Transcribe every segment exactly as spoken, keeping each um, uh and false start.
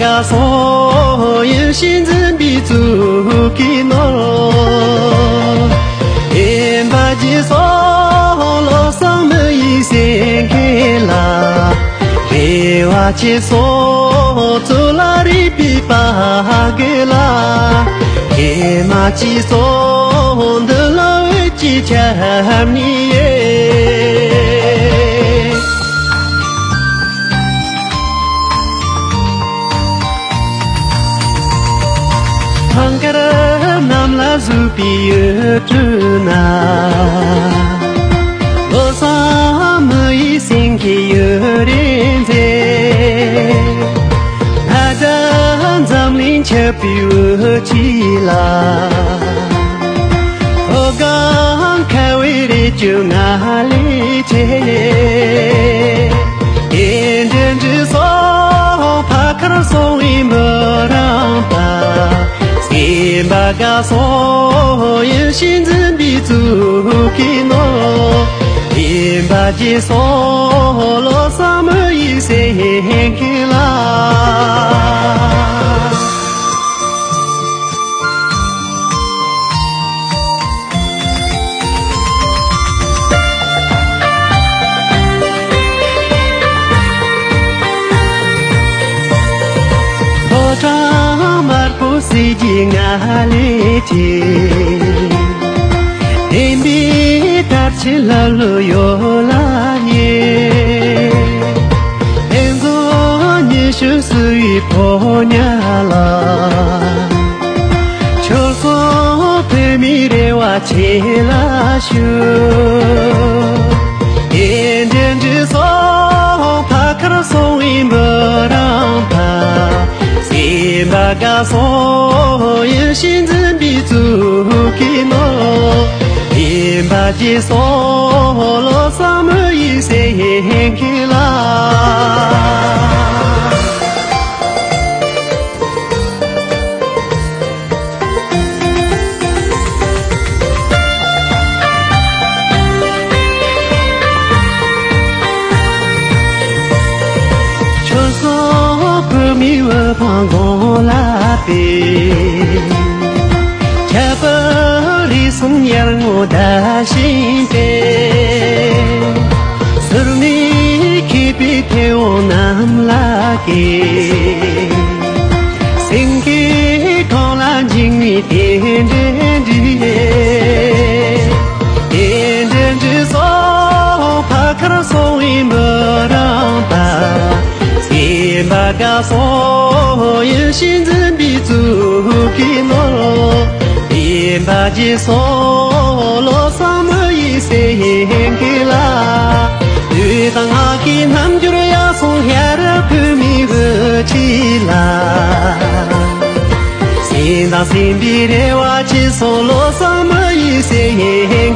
དགའ་སོང་ཡིད་བཞིན་འཛིན་པའི་གཙུག་གི་ནོར། ཡིན་པ་ཇི་སོགས་བློ་བཟང་མི་ཡི་སེང་གེ་ལ། རེ་བ་ཇི་སོགས་གཙུག་ལག་རིག་པའི་པ་གི་ལ། ཧེ་མ་ཇི་སོགས་འདི་ལ་འོད་ཀྱི་ཁྱབ་ནི་ཡེ། ཐང་དཀར་གནམ་ལ་བཞུགས་པའི་ཡུལ་གྲུ་ན། བློ་བཟང་མི་ཡི་སེང་གེ་ཡུན་རིང་མཛེས། ལྷ་སྒྲ་འཛམ་གླིང་ཁྱབ་པའི་འོད་ཀྱི་ལ། ཧོ་གང་ཁ་བའི་རི་ཆུ་ང་ལས་ཆེ། དེ་འདྲ་འདྲི་སོང་ཕ་ཁར་སོང་བའི་མི་རང་པ། སེམས་པ་དགའ་སོང་ཡིད་བཞིན་འཛིན་པའི་གཙུག་གི་ནོར། ཡིན་པ་ཇི་སོགས་བློ་བཟང་མི་ཡི་སེང་གེ་ལ། ཕོ་བྲང་དམར་པོ་གསེར་གྱི་ང་ལས་ཆེ། ལྡན་པའི་དར་ཆེན་ལ་ལོ་ཡོད་ལ་ཉེ། ཕན་ཚུན་ཉི་ཤུ་བསུ་བའི་ཕོ་ཉ་ལ། ཁྱོད་སོང་བོད་མིའི་རེ་བ་ཆེ་ལ་ཞུ། དེ་འདྲ་འདྲི་སོང་ཕ་ཁར་སོང་བའི་མི་རང་པ། སེམས་པ་དགའ་སོང་ཡིད་བཞིན་འཛིན་པའི་གཙུག་གི་ནོར། ཡིན་པ་ཇི་སོགས་བློ་བཟང་མི་ཡི་སེང་གེ་ལ། ཁྱོད་སོང་བོད་མིའི་དབུ་འཕང་དགུང་ལ་བསྟོད། ཁྱབ་པའི་རིགས་གསུམ་ཡར་ངོ་ཟླ་བཞིན་སྤེལ། ཟུར་མིག་མཁས་པའི་མཐེ་བོང་གནམ་ལ་བཀལ། སེང་གེ་གངས་ལ་འཇིགས་མེད་རྟེན་འབྲེལ་འགྲིག། རྟེན་འབྲེལ་འགྲིག་སོང་ཕ་ཁར་སོང་བའི་མི་རང་པ། སེམས་པ་དགའ་སོང་ཡིད་བཞིན་འཛིན་པའི་གཙུག་གི་ནོར། ཡིན་པ་ཇི་སོགས་བློ་བཟང་མི་ཡི་སེང་གེ་ལ། ལུས་དང་ངག་གི་རྣམ་འགྱུར་ཡག་སོང་ཤར་བོད་མིའི་བུ་ཁྲིད་ལ། སེམས་དང་སེམས་པའི་རེ་བ་ཇི་སོགས་བློ་བཟང་མི་ཡི་སེང་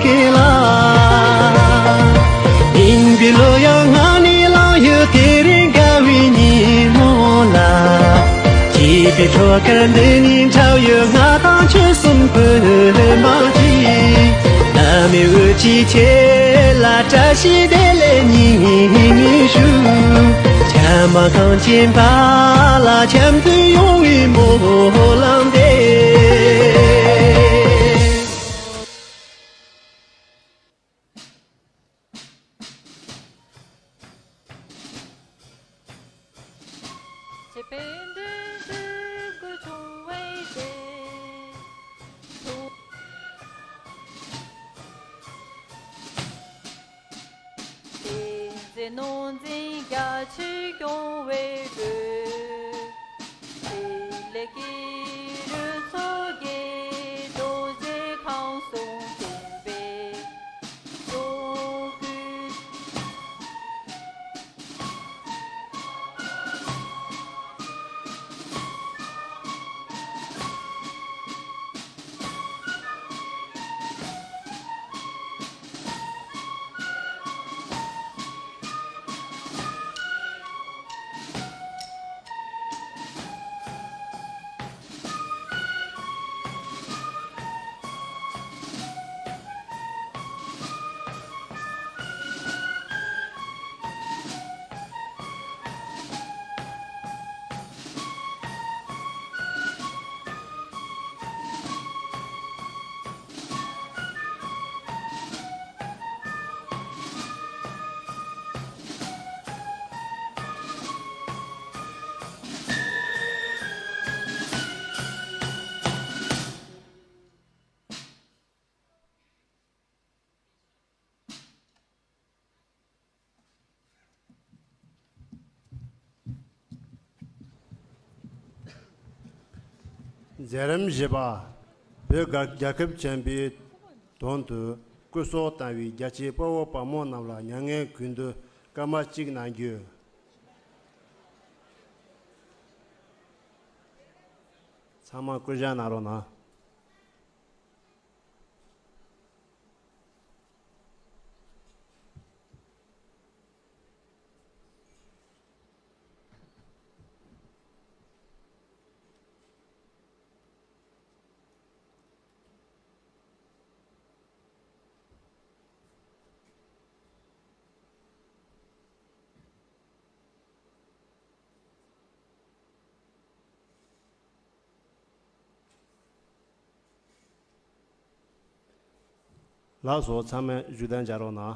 གེ་ལ། སྙིང་པའི་གླུ་དབྱངས་ངག་ནས་བླངས་ཡོད་དེ་རིང་དགའ་བའི་ཉིན་མོ་ལ། སྐྱིད་པའི་བྲོ་གར་འདི་ནས་འཁྲབ་ཡོད་ང་དང་ཆོལ་གསུམ་བོད་འབངས་ཀྱི། བླ་མའི་འོད་ཀྱི་ཆོས་ལ་བཀྲ་ཤིས་བདེ་ལེགས་སྙིང་ནས་ཞུ། བྱམས་པ་གངས་ཅན་པ་ལ་འཆམ་མཐུན་ཡོང་བའི་སྨོན་ལམ་འདེབས། མཛད་རིམ་བཞི་པ། བོད་རྒྱལ་ཁབ་ཆེན་པོའི་དོན་དུ་སྐུ་སྲོག་བཏང་བའི་རྒྱལ་གཅེས་དཔའ་བོ་དཔའ་མོ་རྣམས་ལ་མྱ་ངན་གུས་འདུད་སྐར་མ་གཅིག་གནང་རྒྱུ། ཚང་མ་སྐུ་བཞེངས་གནང་རོགས་གནང་། ལགས་སོ། ཚང་མས་བཞུགས་གདན་འཇགས་རོགས་གནང་།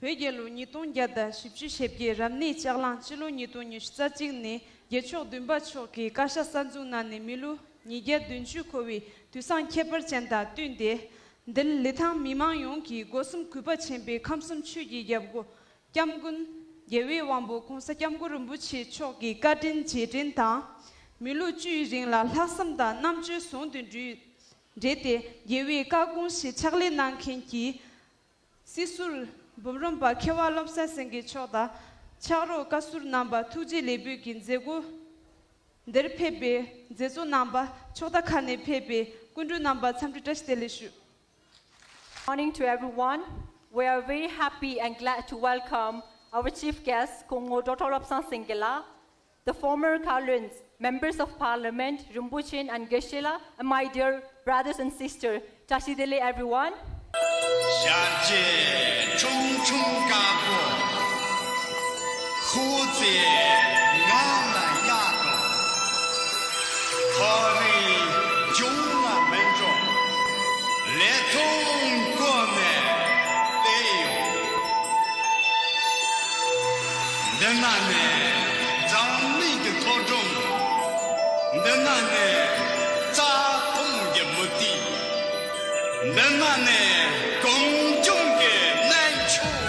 བོད་རྒྱལ་ལོ་ཉིས་སྟོང་བརྒྱ་དང་བཞི་བཅུ་ཞེ་བརྒྱད། རབ་གནས་ལྕགས་གླང་སྤྱི་ལོ་ཉིས་སྟོང་ཉི་ཤུ་རྩ་གཅིག་ནས་རྒྱལ་མཆོག་བདུན་པ་མཆོག་གིས་བཀའ་ཤག་གསར་འཛུགས་གནང་ནས་མི་ལོ་ཉིས་བརྒྱ་བདུན་ཅུ་འཁོར་བའི་དུས་བཟང་ཁྱད་པར་ཅན་དང་བསྟུན་ཏེ། འདིར་ལི་ཐང་མི་མང་ཡོངས་ཀྱིས་སྒོ་གསུམ་གུས་པ་ཆེན་པོས་ཁམས་གསུམ་ཆོས་ཀྱི་རྒྱལ་པོ་སྐྱབས་མགོན་རྒྱལ་བའི་དབང་པོ་༸གོང་ས་༸སྐྱབས་མགོན་རིན་པོ་ཆེ་མཆོག་གི་བཀའ་དྲིན་རྗེས་དྲན་དང་། མི་ལོ་བཅུའི་རིང་ལ་ལྷག་བསམ་དང་རྣམ་དཔྱོད་ཟུང་དུ་འབྲེལ་འབྲེལ་ཏེ་རྒྱལ་བའི་བཀའ་དགོངས་བཞིན་ཕྱག་ལས་གནང་མཁན་གྱི་ སྲིད་ཟུར་འབུམ་རམས་པ་མཁས་དབང་བློ་བཟང་སེང་གེ་མཆོག་དང་ཕྱག་རོགས་བཀའ་ཟུར་རྣམ་པ། ཐུགས་རྗེ་ལེགས་འབུལ་གྱི་མཛད་སྒོ་འདིར་ཕེབས་པའི་མཛད་གཙོ་རྣམ་པ། ཕྱོགས་མཐའ་ཁག་ནས་ཕེབས་པའི་སྐུ་མགྲོན་རྣམ་པ་འཚམས་འདྲི་བཀྲ་ཤིས་བདེ་ལེགས་ཞུ། Morning to everyone. We are very happy and glad to welcome our chief guest, Kongwo Doctor Lobsang Singela, the former Kowloons, members of parliament, Rinpoche and Geshe-la, and my dear brothers and sisters. Tashi Delek, everyone. ཞབས་རྗེས་ཆུང་ཆུང་དཀར་པོ། ཧུ་ཙེ་ངང་ལ་གཡག་དང་། ཁོ་རའི་གཞུང་ལ་མི་འགྲོ། ལས་ཐོང་བསྐོར་ནས་བསྡད་ཡོད། འདི་ན་ནི་འཛམ་གླིང་གི་མཐོ་སྒང་། འདི་ན་ནི་རྩྭ་ཐང་གི་མུ་ཏིག་འདི་ན་ནི་གངས་ལྗོངས་ཀྱི་གནས་མཆོག་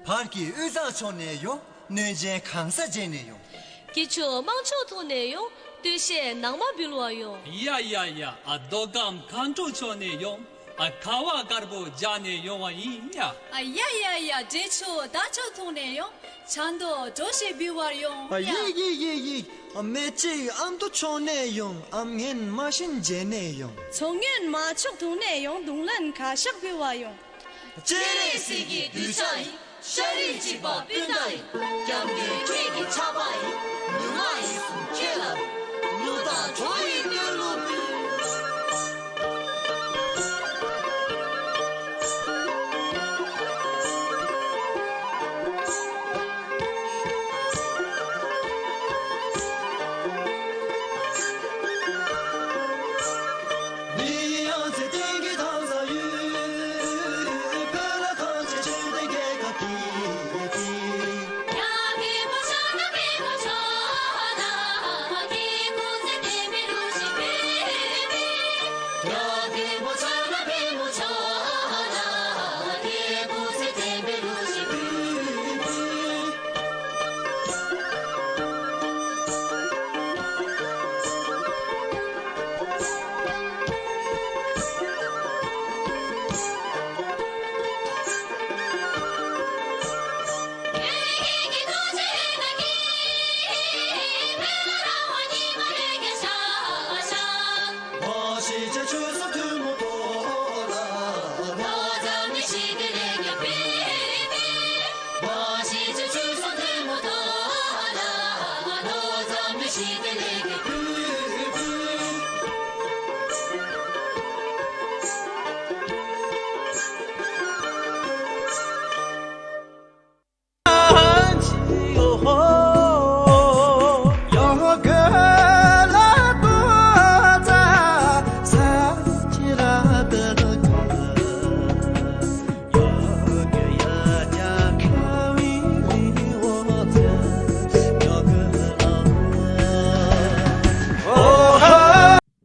བར་གྱི་དབུས་གཙང་ཕྱོགས་ནས་ཡོང་། གནོད་སྦྱིན་གང་ཟག་བརྗེས་ནས་ཡོང་། སྐྱིད་ཆུ་དམངས་ཕྱོགས་ཐོག་ནས་ཡོང་། སྟོད་གཞས་ནང་མ་འབུལ་བར་ཡོང་། ཡ་ཡ་ཡ། ཨ་མདོ་ཁམས་མཁར་གྲོང་ཕྱོགས་ནས་ཡོང་། ཨ་ཁ་བ་དཀར་པོ་རྒྱག་ནས་ཡོང་བ་ཡིན་ཡ། ཨ་ཡ་ཡ་ཡ། འབྲས་ཆུ་རྟ་མཆོག་ཐོག་ནས་ཡོང་། ཆབ་མདོ་སྒྲོ་ཞིག་འབུལ་བར་ཡོང་། ཨ་ཡ། ཡིག་ཡིག་ཡིག་ཡིག། ཨ་སྨད་ཀྱི་ཨ་མདོ་ཕྱོགས་ནས་ཡོང་། ཨ་སྔོན་མ་ཤིང་བརྗེས་ནས་ཡོང་། མཚོ་སྔོན་མ་ཕྱོགས་ཐོག་ནས་ཡོང་། རྡུང་ལེན་ཁ་ཤགས་འབུལ་བར་ཡོང་། སྤྱན་རས་གཟིགས་ཀྱི་གདུལ་བྱ་ཡིན། ཤ་རིགས་གཅིག་པ་སྤུན་ཟླ་ཡིན། སྐྱབས་མགོན་ཁྱེད་ཀྱི་ཕྱག་དཔང་ཡིན། ལུས་ངག་ཡིད་གསུམ་ཁྱེད་ལ་ཕུལ། ལུས་དང་གྲོགས་ཡིན་བསྟོད་གླུ་ཕུལ།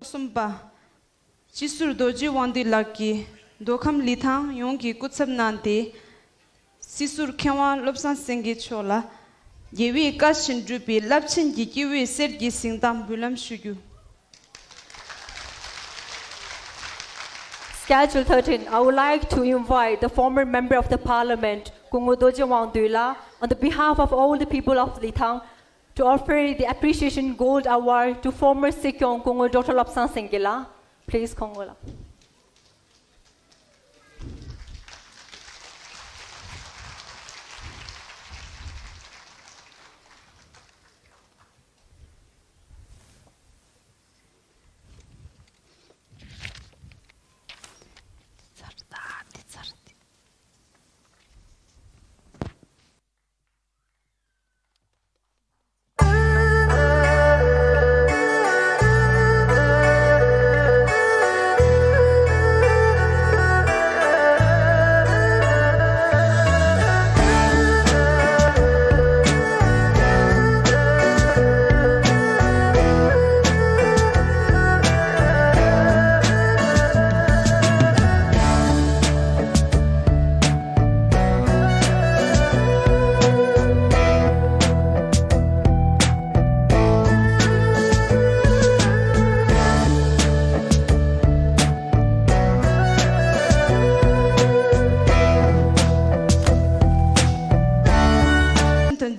གསུམ་པ། སྤྱི་ཟུར་རྡོ་རྗེ་དབང་འདུས་ལགས་ཀྱིས་མདོ་ཁམས་ལི་ཐང་ཡོངས་ཀྱི་སྐུ་ཚབ་གནང་སྟེ། སྲིད་ཟུར་མཁས་དབང་བློ་བཟང་སེང་གེ་མཆོག་ལ། རྒྱལ་བའི་བཀའ་བཞིན་སྒྲུབ་པའི་རླབས་ཆེན་གྱི་སྐྱེས་བུའི་གསེར་གྱི་གཟེངས་རྟགས་འབུལ་ལམ་ཞུ་རྒྱུ། Schedule thirteen, I would like to invite the former Member of the Parliament, Kongol Dorji Wangdui la, on the behalf of all the people of Lithang, to offer the Appreciation Gold Award to former Sikyong Kongol Doctor Lobsang Singila. Please, Kongol la.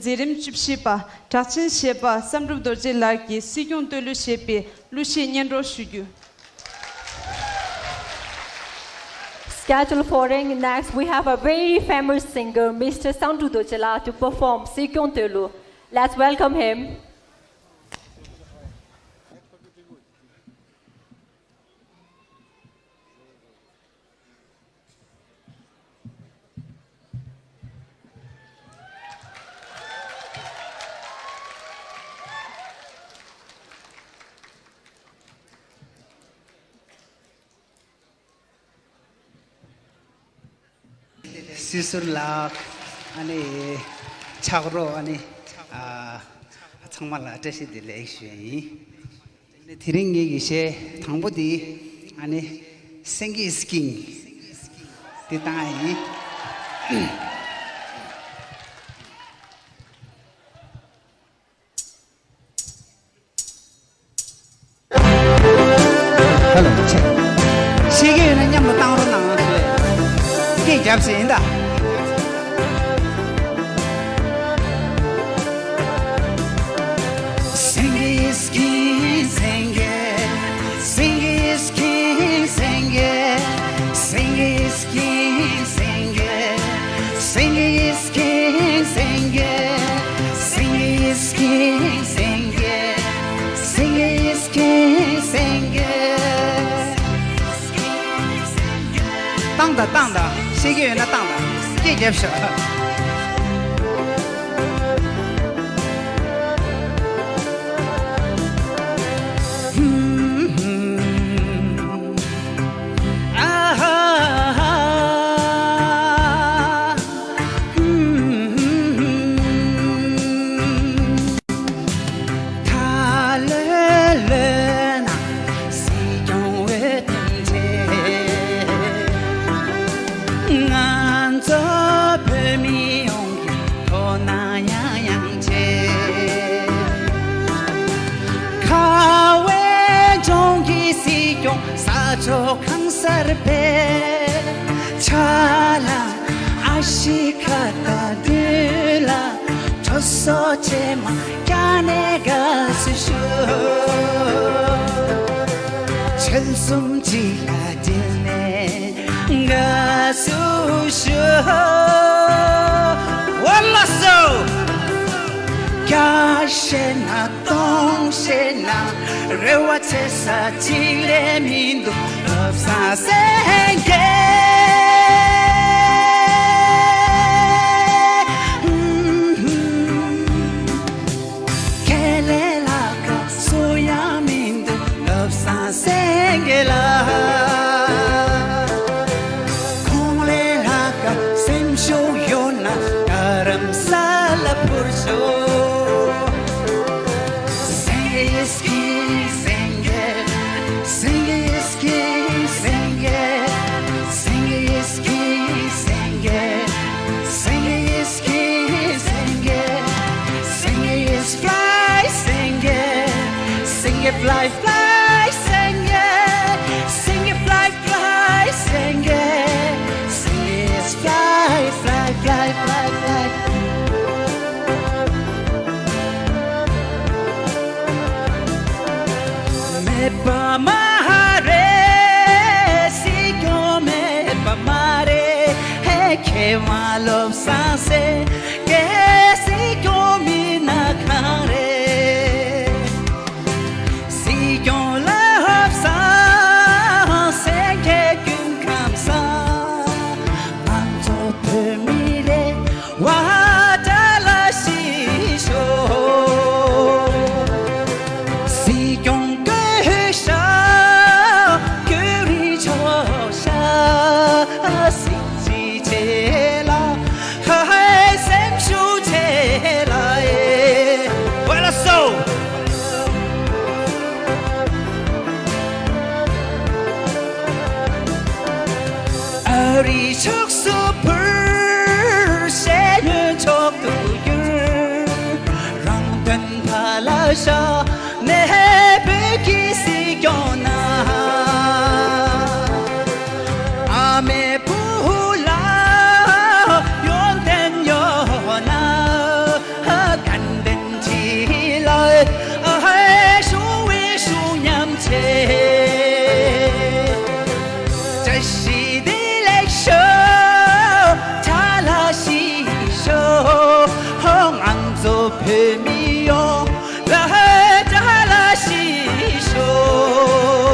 མཛད་རིམ་བཅུ་བཞི་པ། གྲགས་ཆེན་གཞས་པ་བསམ་གྲུབ་རྡོ་རྗེ་ལགས་ཀྱིས་སྲིད་སྐྱོང་བསྟོད་གླུ་ཞེས་པའི་གླུ་གཞས་སྙན་སྒྲོན་ཞུ་རྒྱུ། Schedule fourteen, next we have a very famous singer, Mister Sangdru Dochela, to perform Sikyong Tolu. Let's welcome him. སྲིད་ཟུར་ལགས། ཨ་ནི་ཕྱག་རོགས། ཨ་ནི་ཨ་ཚང་མ་ལ་བཀྲ་ཤིས་བདེ་ལེགས་ཞུ་ཡ་ཡིན། དེ་རིང་ངེད་ཀྱི་གཞས་དང་པོ་འདི་ཨ་ནི་སེང་གེ་སྐྱིང་འདི་བཏང་ཡ་ཡིན། ཧ་ལོ་ཆེ། ཤེས་ཀྱི་ཡོད་ན་མཉམ་དུ་བཏང་རོགས་གནང་། སྐད་རྒྱབ་ཟིན་ད། Sing is king, sing is king, sing is king, sing is king, sing is king, sing is king. བཏང་དང་། ཤེས་ཀྱི་ཡོད་ན་བཏང་དང་། སྐད་རྒྱབ་ཤོག། ང་ཚོ་བོད་མི་ཡོངས་ཀྱི་དོ་སྣང་ཡང་ཡང་བྱེད། ཁ་བའི་ལྗོངས་ཀྱི་སྲིད་སྐྱོང་ས་ཕྱོགས་གང་སར་ཕེབས། ཆ་ལ་ཨ་ཤི་ཁ་ད་དུས་ལ། ཁྲོ་སོ་ཆེ་མ་ཀྱ་ནས་དགའ་བསུ་ཞུ། ཆོལ་གསུམ་གཅིག་ལ་བསྒྲིལ་ནས་དགའ་བསུ་ཞུ། ཝ་ལ་སོ། བརྒྱ་བཤད་ན་སྟོང་བཤད་ན་རེ་བ་ཆེ་ས་གཅིག་ལས་མི་འདུག་བློ་བཟང་སེང་གེ། ཁས་ལེན་ལ་ཁ་སུ་ཡང་མི་འདུག་བློ་བཟང་སེང་གེ་ལགས། ཁོང་ལས་ལྷག་ག་སེམས་ཤུགས་ཡོད་ན་རྡ་རམ་ས་ལ་འཕུར་ཤོག་སེང་གེ་is king སེང་གེ། སེང་གེ་is king སེང་གེ། སེང་གེ་is king སེང་གེ། སེང་གེ་is king སེང་གེ། སེང་གེ་is fly སེང་གེ། སེང་གེ་fly fly སེང་གེ། སེང་གེ་fly fly སེང་གེ། སེང་གེ་is fly fly fly fly fly། མེད་པ་མ་རེད། སྲིད་སྐྱོང་མེད་པ་མ་རེད། ཧེ། མཁས་དབང་བློ་བཟང་སེང་གེ་སྲིད་སྐྱོང་མིན་ན་གང་རེད། སྲིད་སྐྱོང་བློ་བཟང་སེང་གེ་སྐྱོང་ཁམས་བཟང་། ང་ཚོ་བོད་མི་རེ་བ་བཀྲ་ལ་ཤིས་ཤོག་སྲིད་སྐྱོང་བསྐོ་ཤག་བསྐོ་རིན་ཆོག་ཤག་སྲིད་སྤྱི་ཆེ་ལ། ཧ་ཧའི་སེམས་ཤུགས་ཆེ་ལ་ཨེ། ཝེ་ལ་སོ། ཨ་རིའི་ཕྱོགས་སུ་འཕུར། ཤེས་ཡོན་མཆོག་ཏུ་གྱུར། རང་དོན་ཕར་ལ་བཞག་ནས་བོད་ཀྱི་སྲིད་སྐྱོང་ན། ཨ་མའི་བུ་ལ་ཡོན་ཏན་ཡོད་ན། དགའ་ལྡན་ཁྲི་ལ་ཨ་ཧའི་ཞུ་བའི་ཞུ་ཉམས་ཆེ། བཀྲ་ཤིས་བདེ་ལེགས་ཤོག་བཀྲ་ལ་ཤིས་ཤོག་ང་ཚོ་བོད་མི་ཡོངས་ལ་བཀྲ་ལ་ཤིས་ཤོག་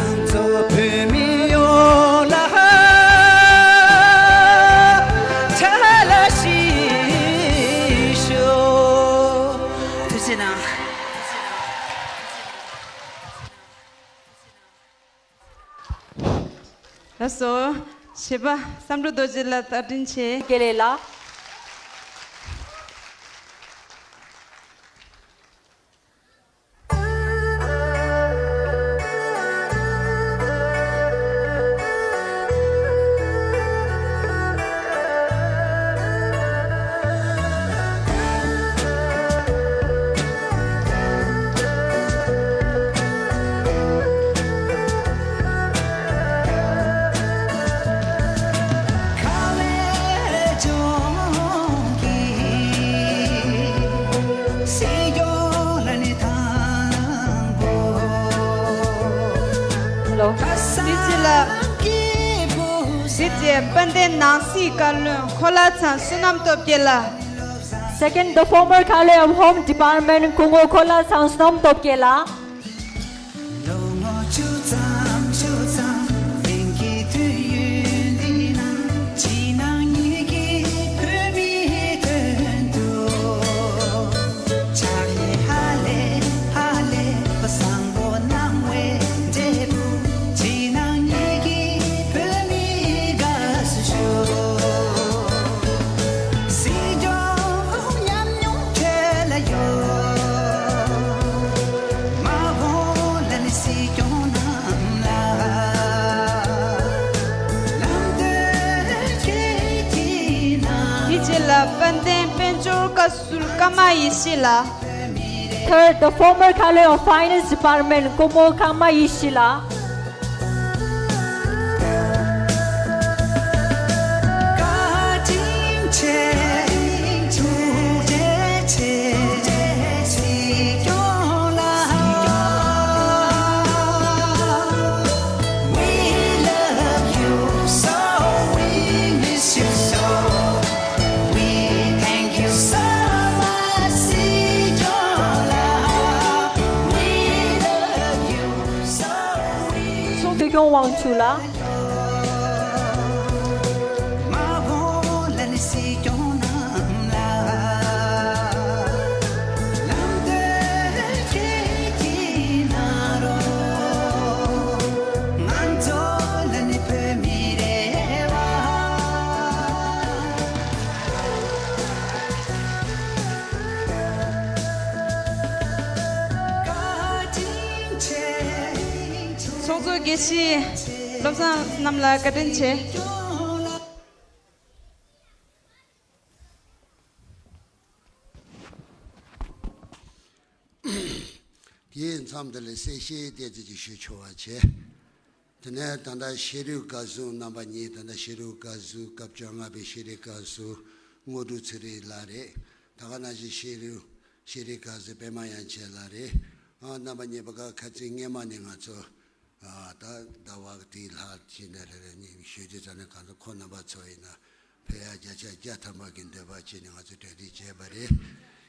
ང་ཚོ་བོད་མི་ཡོངས་ལ་བཀྲ་ལ་ཤིས་ཤོག་ཐུགས་རྗེ་གནང་། ལགས་སོ། གཞས་པ་བསམ་གྲུབ་རྡོ་རྗེ་ལགས་བཀའ་དྲིན་ཆེ། དགེ་ལེགས་ལགས། ཧེ་ལོ། དེ་རྗེས་ལ། དེ་རྗེས་དཔལ་ལྡན་ནང་སྲིད་བཀའ་བློན་འཁོར་ལག་ཚང་བསོད་ནམས་སྟོབས་རྒྱལ་ལགས། Second, the former Kale of Home Department, སྐུ་ངོ་འཁོར་ལགས་ཚང་སྣམ་སྟོབས་རྒྱལ་ལགས། དེ་རྗེས་ལ་དཔལ་ལྡན་དཔལ་འབྱོར་བཀའ་ཟུར་ཀརྨ་ཡེ་ཤེས་ལགས། Third, the former Kale of Finance Department, སྐུ་ངོ་ཀརྨ་ཡེ་ཤེས་ལགས། ཚོགས་འདུ་སྐྱོང་དབང་ཕྱུག་ལགས། ཚོགས་གཙོ་དགེ་བཤེས་བློ་བཟང་རྣམ་ལ་བཀའ་དྲིན་ཆེ། དེའི་མཚམས་འདི་ལ་གསལ་བཤད་ཏོག་ཙམ་ཅིག་ཞུ་ཆོག་པ་བྱས། དེ་ནས་ད་ལྟ་ཤེས་རིག་བཀའ་ཟུར་རྣམ་པ་གཉིས། ད་ལྟ་ཤེས་རིག་བཀའ་ཟུར་སྐབས་བཅོ་ལྔ་པའི་ཤེས་རིག་བཀའ་ཟུར་དངོས་གྲུབ་ཚེ་རིང་ལགས་རེད། ད་ག་ནང་བཞིན་ཤེས་རིག་ཤེས་རིག་བཀའ་ཟུར་པད་མ་དབྱངས་ཅན་ལགས་རེད། ཨ་རྣམ་པ་གཉིས་པོ་ཁ་ཁ་ཚིག་སྔས་མ་ནས་ང་ཚོ་ཨ་ད་ཟླ་བ་དེའི་ལྷག་ཕྱིན་ནས་རེ་རེ་གཉིས་ཞུས་དུས་ཙམ་ནས་གང་ལྟར་ཁོང་རྣམ་པ་ཚོ་ཡིན་ན་ཕེབས་ཡག་བརྒྱ་ཆ་བརྒྱ་ཐམ་པ་གི་འདོད་པ་བྱས་ནས་ང་ཚོ་གྲ་སྒྲིག་བྱས་པ་རེད།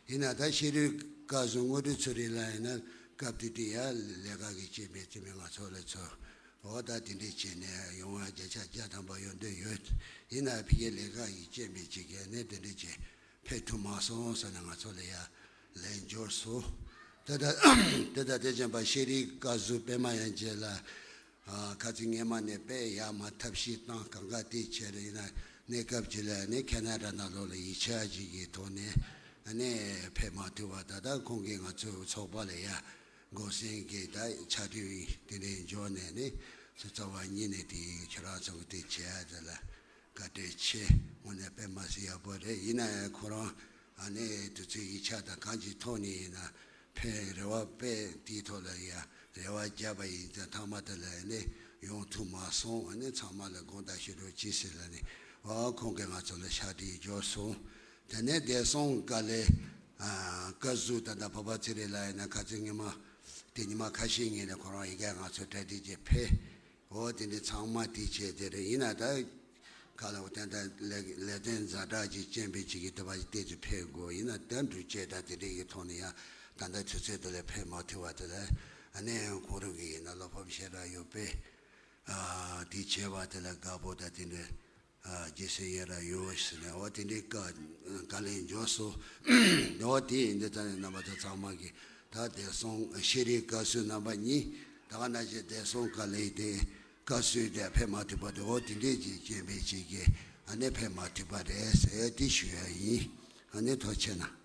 ཡིན་ན་ད་ཤེས་རིག་བཀའ་ཟུར་དངོས་གྲུབ་ཚེ་རིང་ལགས་ཡིན་ན་སྐབས་དེ་དུས་ཡང་ལས་ཀ་གི་རྐྱེན་པས་རྩིས་མེད་ང་ཚོ་ལ་ཚོ་འོ་ད་དེ་འདྲས་བྱས་ནས་ཡོང་བ་བརྒྱ་ཆ་བརྒྱ་ཐམ་པ་ཡོང་འདོད་ཡོད། ཡིན་ན་ཕ་གིའི་ལས་ཀ་གི་རྐྱེན་པས་ཅིག་གིས་ནས་དེ་འདྲས་བྱས་ཕེབས་ཐུབ་མ་སོང་ཟེར་ནས་ང་ཚོ་ལ་ཡ་ལན་འབྱོར་སོང་། དེ་ལྟ་དེ་ལྟ་དེ་བྱས་པ་ཤེས་རིག་བཀའ་ཟུར་པད་མ་དབྱངས་ཅན་ལགས། ཨ་ཁ་ཚིག་སྔས་མ་ནས་དཔེ་ཡག་མ་ཐབས་ཤེས་བཏང་གང་ག་དེ་བྱས་རེད། ཡིན་ན་གནས་སྐབས་ཅིག་ལ་ནི་ཁེ་ན་ཌ་ནང་ལོགས་ལ་ཡིག་ཆ་ཅིག་གི་ཐོག་ནས་ཨ་ནི་ཕེབས་མ་ཐུབ་པ། ད་ལྟ་ཁོང་གིས་ང་ཚོའི་ཚོགས་པ་ལ་ཡ་འགོག་སེང་གི་ད་ཕྱག་དྲིལ་དེ་འདྲའི་འབྱོར་ནས་ནི་ཚོ་རྩ་བ་ཉིད་ནས་དེ་ཁྱོད་རང་ཚོ་གི་དེ་བྱས་དེ་ལ་བཀའ་དྲིན་ཆེ། དངོས་གནས་དཔེ་མ་སྲིད་ཡག་པོ་རེད། ཡིན་ན་ཡང་ཁོ་རང་ཨ་ནི་དུས་ཚོད་ཡིག་ཆ་དང་གང་ཅིའི་ཐོག་ནས་ཡིན་ན་ཕེབས་རེ་བ་དཔེ་དེའི་ཐོག་ལ་ཡ་རེ་བ་བརྒྱབ་པ་ཡིན་ཙང་མཐའ་མ་དེ་ལ་ནི་ཡོང་ཐུབ་མ་སོང་། ཨ་ནི་ཚང་མ་ལ་དགོངས་དག་ཞུ་རོགས་གྱིས་ཟེར་ལ་ནི་ཨ་ཁོང་གིས་ང་ཚོ་ལ་ཕྱག་བྲིས་འབྱོར་སོང་། དེ་ནས་བདེ་སྲུང་བཀའ་བློན་ཨ་བཀའ་ཟུར་ད་ལྟ་འཕགས་པ་ཚེ་རིང་ལགས་ཡིན་ན་ཁ་ཚིག་སྔོན་མ་དེ་ཉི་མ་ཁ་ཤས་སྔོན་ནས་ཁོ་རང་ཡི་གེ་ང་ཚོ་གྲ་སྒྲིག་བྱས་ཕེབས། འོ་དེ་འདྲའི་ཚང་མ་དེ་བྱས་དེ་རེད། ཡིན་ན་ད་ག་ལ་འོ་ཏན་ཏན་ལས་ལས་དོན་ཛ་དྲག་ཅིག་རྐྱེན་པས་ཅིག་གིས་དེ་བ་ཏོག་ཙམ་ཕེབས་དགོས། ཡིན་ན་ད་འགྲུལ་སྐྱེལ་དང་དེ་འདྲའི་གི་ཐོག་ནས་ཡང་ད་ལྟ་དུས་ཚོད་དེ་ལ་ཕེབས་མ་ཐུབ་པ་དེ་ལ་ཨ་ནི་ཁོང་རང་གི་ཡིན་ན་བློ་ཕམ་ཞེ་དྲག་ཡོད་པས། ཨ་དེ་བྱས་པ་དེ་ལ་དགའ་པོ་དང་དེ་འདྲའི་ཨ་རྗེས་སུ་ཡི་རང་ཡོད་ཟེར་ནས་འོ་དེ་འདྲའི་བཀའ་བཀའ་ལན་འབྱོར་སོང་། འོ་དེ་ཡིན་དུས་ད་ནི་རྣམ་པ་ཚོ་ཚང་མ་གིས་ད་བདེ་སྲུང་ཤེས་རིག་བཀའ་ཟུར་རྣམ་པ་གཉིས་ད་ག་ནང་བཞིན་བདེ་སྲུང་བཀའ་བློན་དེ་བཀའ་ཟུར་དེ་ཕེབས་མ་ཐུབ་པ་དེ་འོ་དེ་འདྲས་ཀྱི་རྐྱེན་པས་ཅིག་གིས་ཨ་ནི་ཕེབས་མ་ཐུབ་པ་རེད་ཟེར་དེ་ཞུ་ཡ་ཡིན། ཨ་ནི་ཐུགས་རྗེ་གནང་།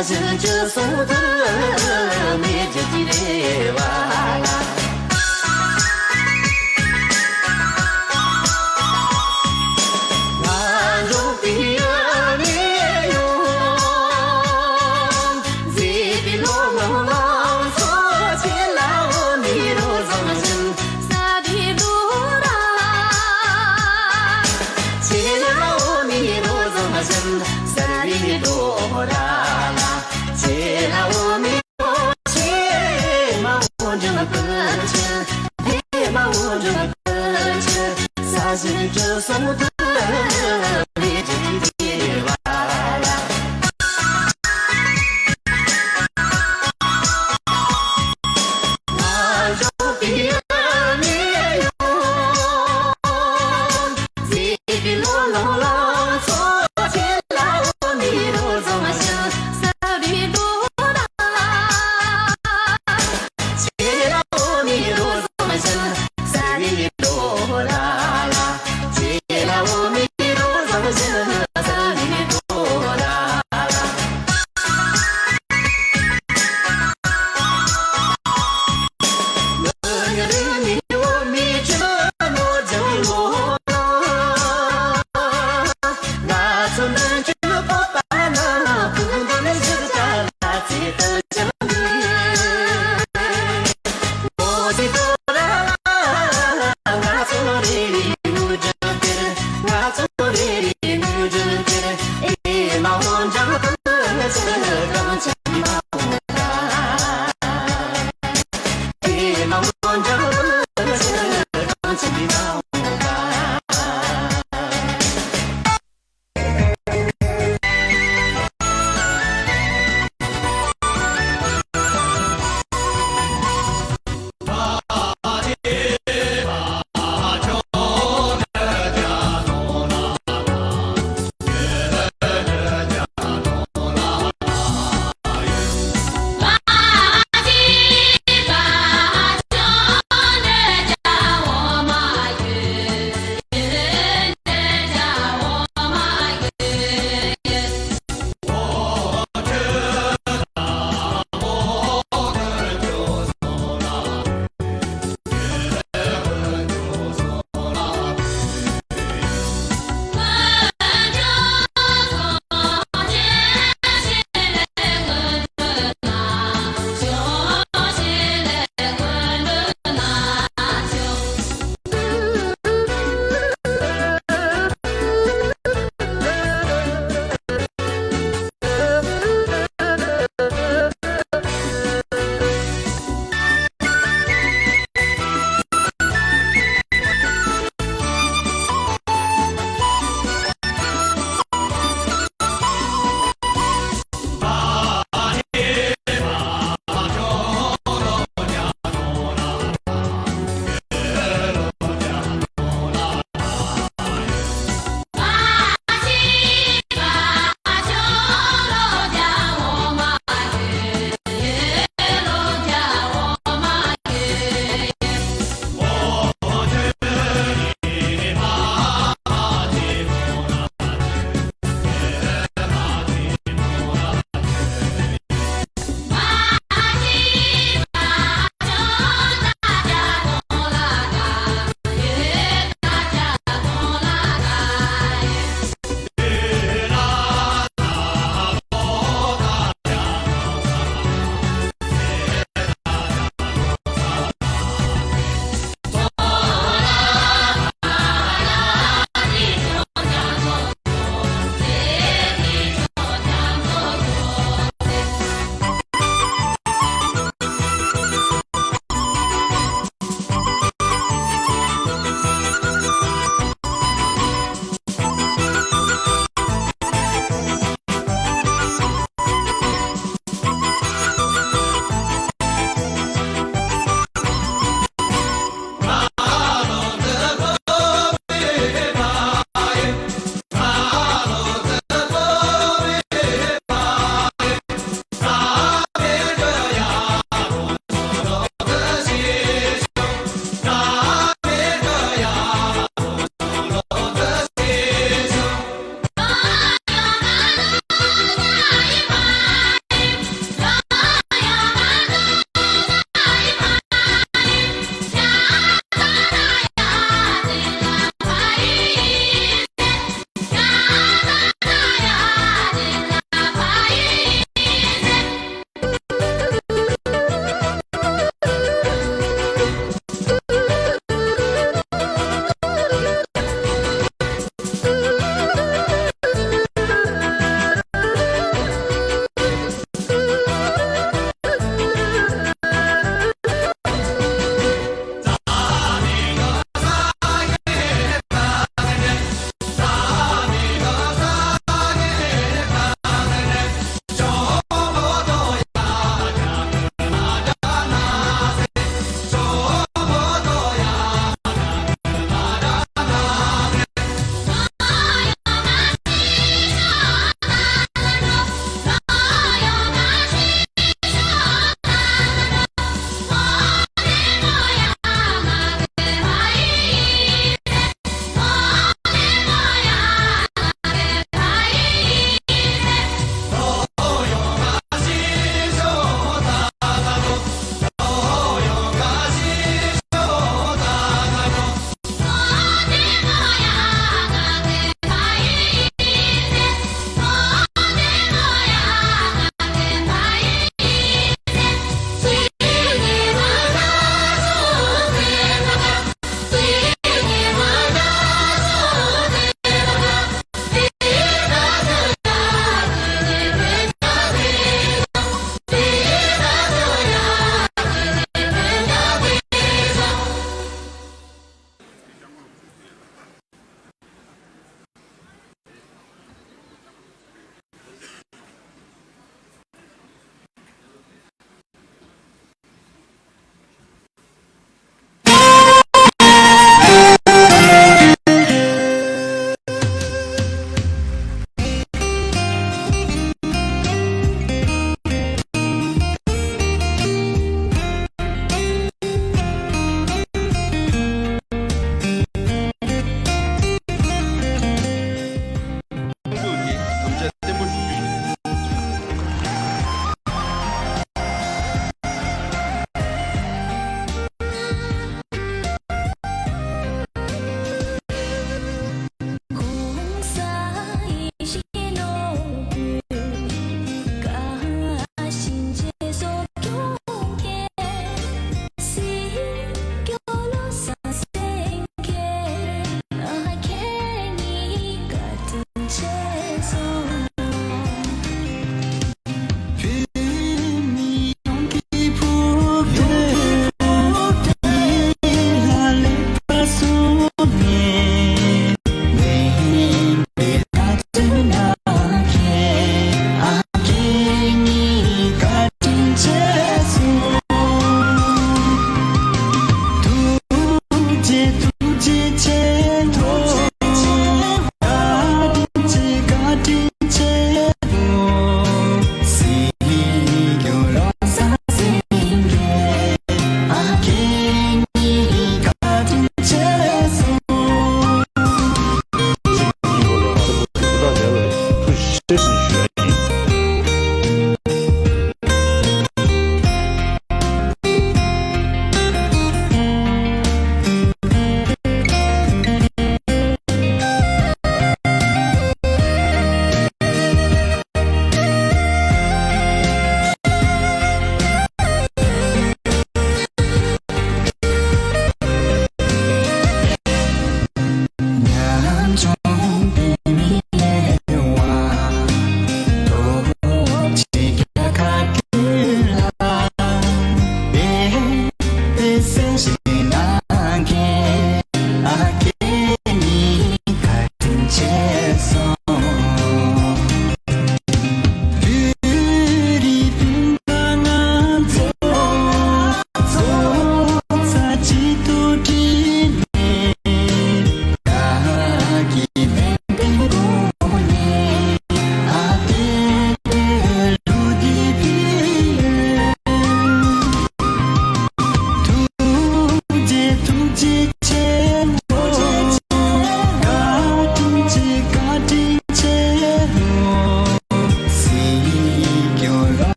བཞིན་ཅི་གསུང་ཐུབ་མེད་ཀྱི་རེ་བ་ལ། ང་འགྲོ་པའི་ཡུལ་ནས་ཡོང་། མཛེས་པའི་ལོ་ངོ་ལ་འཚོ་ཆེ་ལ་འོ་མི་རོ་བཟང་བཞིན། ས་དེ་རྡོ་ར་ལ། ཆེ་ལ་འོ་མི་རོ་བཟང་བཞིན། ས་དེ་རྡོ་ར་ལ། ཆེ་ལ་འོ་མི་རོ་ཆེ་མ་འོ་འཇམ་ཀུན་ཆེ། ཧེ་མ་འོ་འཇམ་ཀུན་ཆེ། ས་གཞི་བཅུ་གསུམ་དུ་མི་བརྗེད་པའི་བ་ལ།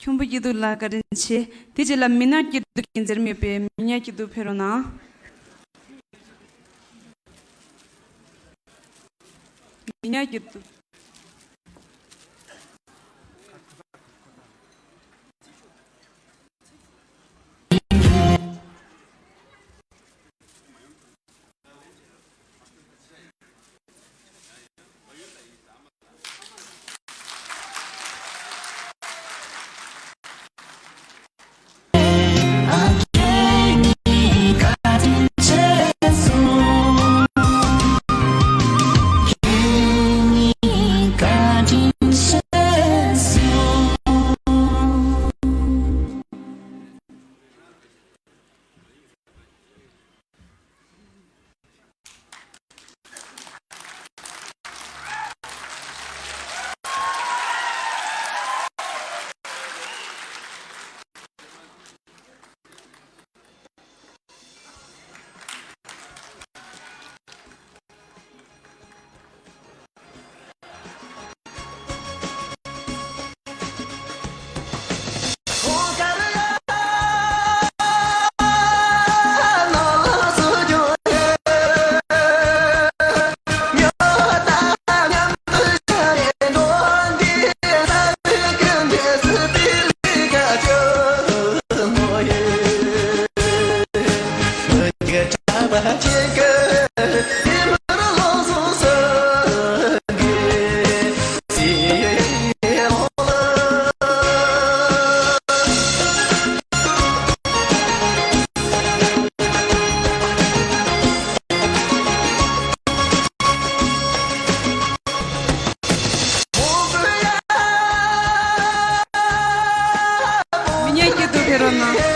ཁྱུང་པོ་སྐྱིད་སྡུག་ལགས་བཀའ་དྲིན་ཆེ། དེ་རྗེས་ལ་མི་ནག་སྐྱིད་སྡུག་གིས་འཛེམ་ཡོད་པའི་མི་ཉག་སྐྱིད་སྡུག་ཕེབས་རོགས་གནང་། མི་ཉག་སྐྱིད་སྡུག་མི་ཉག་སྐྱིད་སྡུག་ཕེབས་རོགས་གནང་།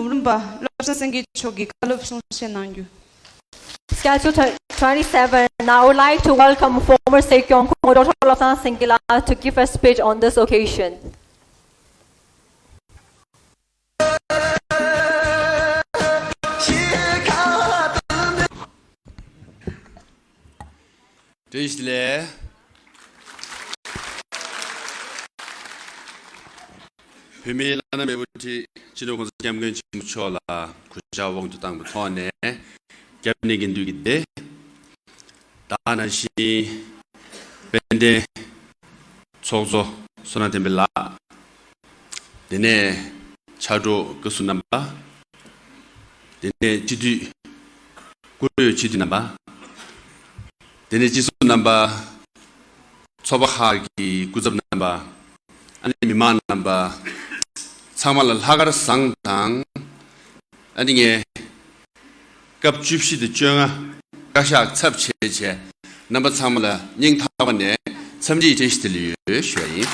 འབུམ་རམས་པ་བློ་བཟང་སེང་གེ་མཆོག་གིས་བཀའ་སློབ་གསུང་བཤད་གནང་རྒྱུ། Schedule tw- twenty-seven. I would like to welcome former Sekyong Khongdo Lobsang Singila to give a speech on this occasion. བཀྲ་ཤིས་བདེ་ལེགས། བོད་མིའི་བླ་ན་མེད་པའི་དབུ་ཁྲིད་སྤྱི་ནོར་༸གོང་ས་༸སྐྱབས་མགོན་ཆེན་པོ་མཆོག་ལ་གུས་ཕྱག་དབང་དུ་བཏང་བའི་ཐོག་ནས། སྐྱབས་གནས་དགེ་འདུན་གྱི་སྡེ། ད་ག་ནང་བཞིན་དཔལ་ལྡན་ཚོགས་གཙོ་བསོད་ནམས་བསྟན་འཕེལ་ལགས། དེ་ནས་ཕྱག་རོགས་བཀའ་ཟུར་རྣམ་པ། དེ་ནས་སྤྱི་འཐུས་བཀུར་འོས་སྤྱི་འཐུས་རྣམ་པ། དེ་ནས་སྤྱི་ཟུར་རྣམ་པ། ཚོགས་པ་ཁག་གི་སྐུ་ཚབ་རྣམ་པ། ཨ་ནི་མི་མང་རྣམ་པ། ཚང་མ་ལ་ལྷག་དཀར་བཟང་དང་། ཨ་ནི་ངས་སྐབས་བཅུ་བཞི་དང་བཅོ་ལྔ་བཀའ་ཤག་ཚབ་བྱས་བྱས་རྣམ་པ་ཚང་མ་ལ་སྙིང་ཐག་པ་ནས་འཚམས་འདྲི་བཀྲ་ཤིས་བདེ་ལེགས་ཡོད་ཞུ་བ་ཡིན།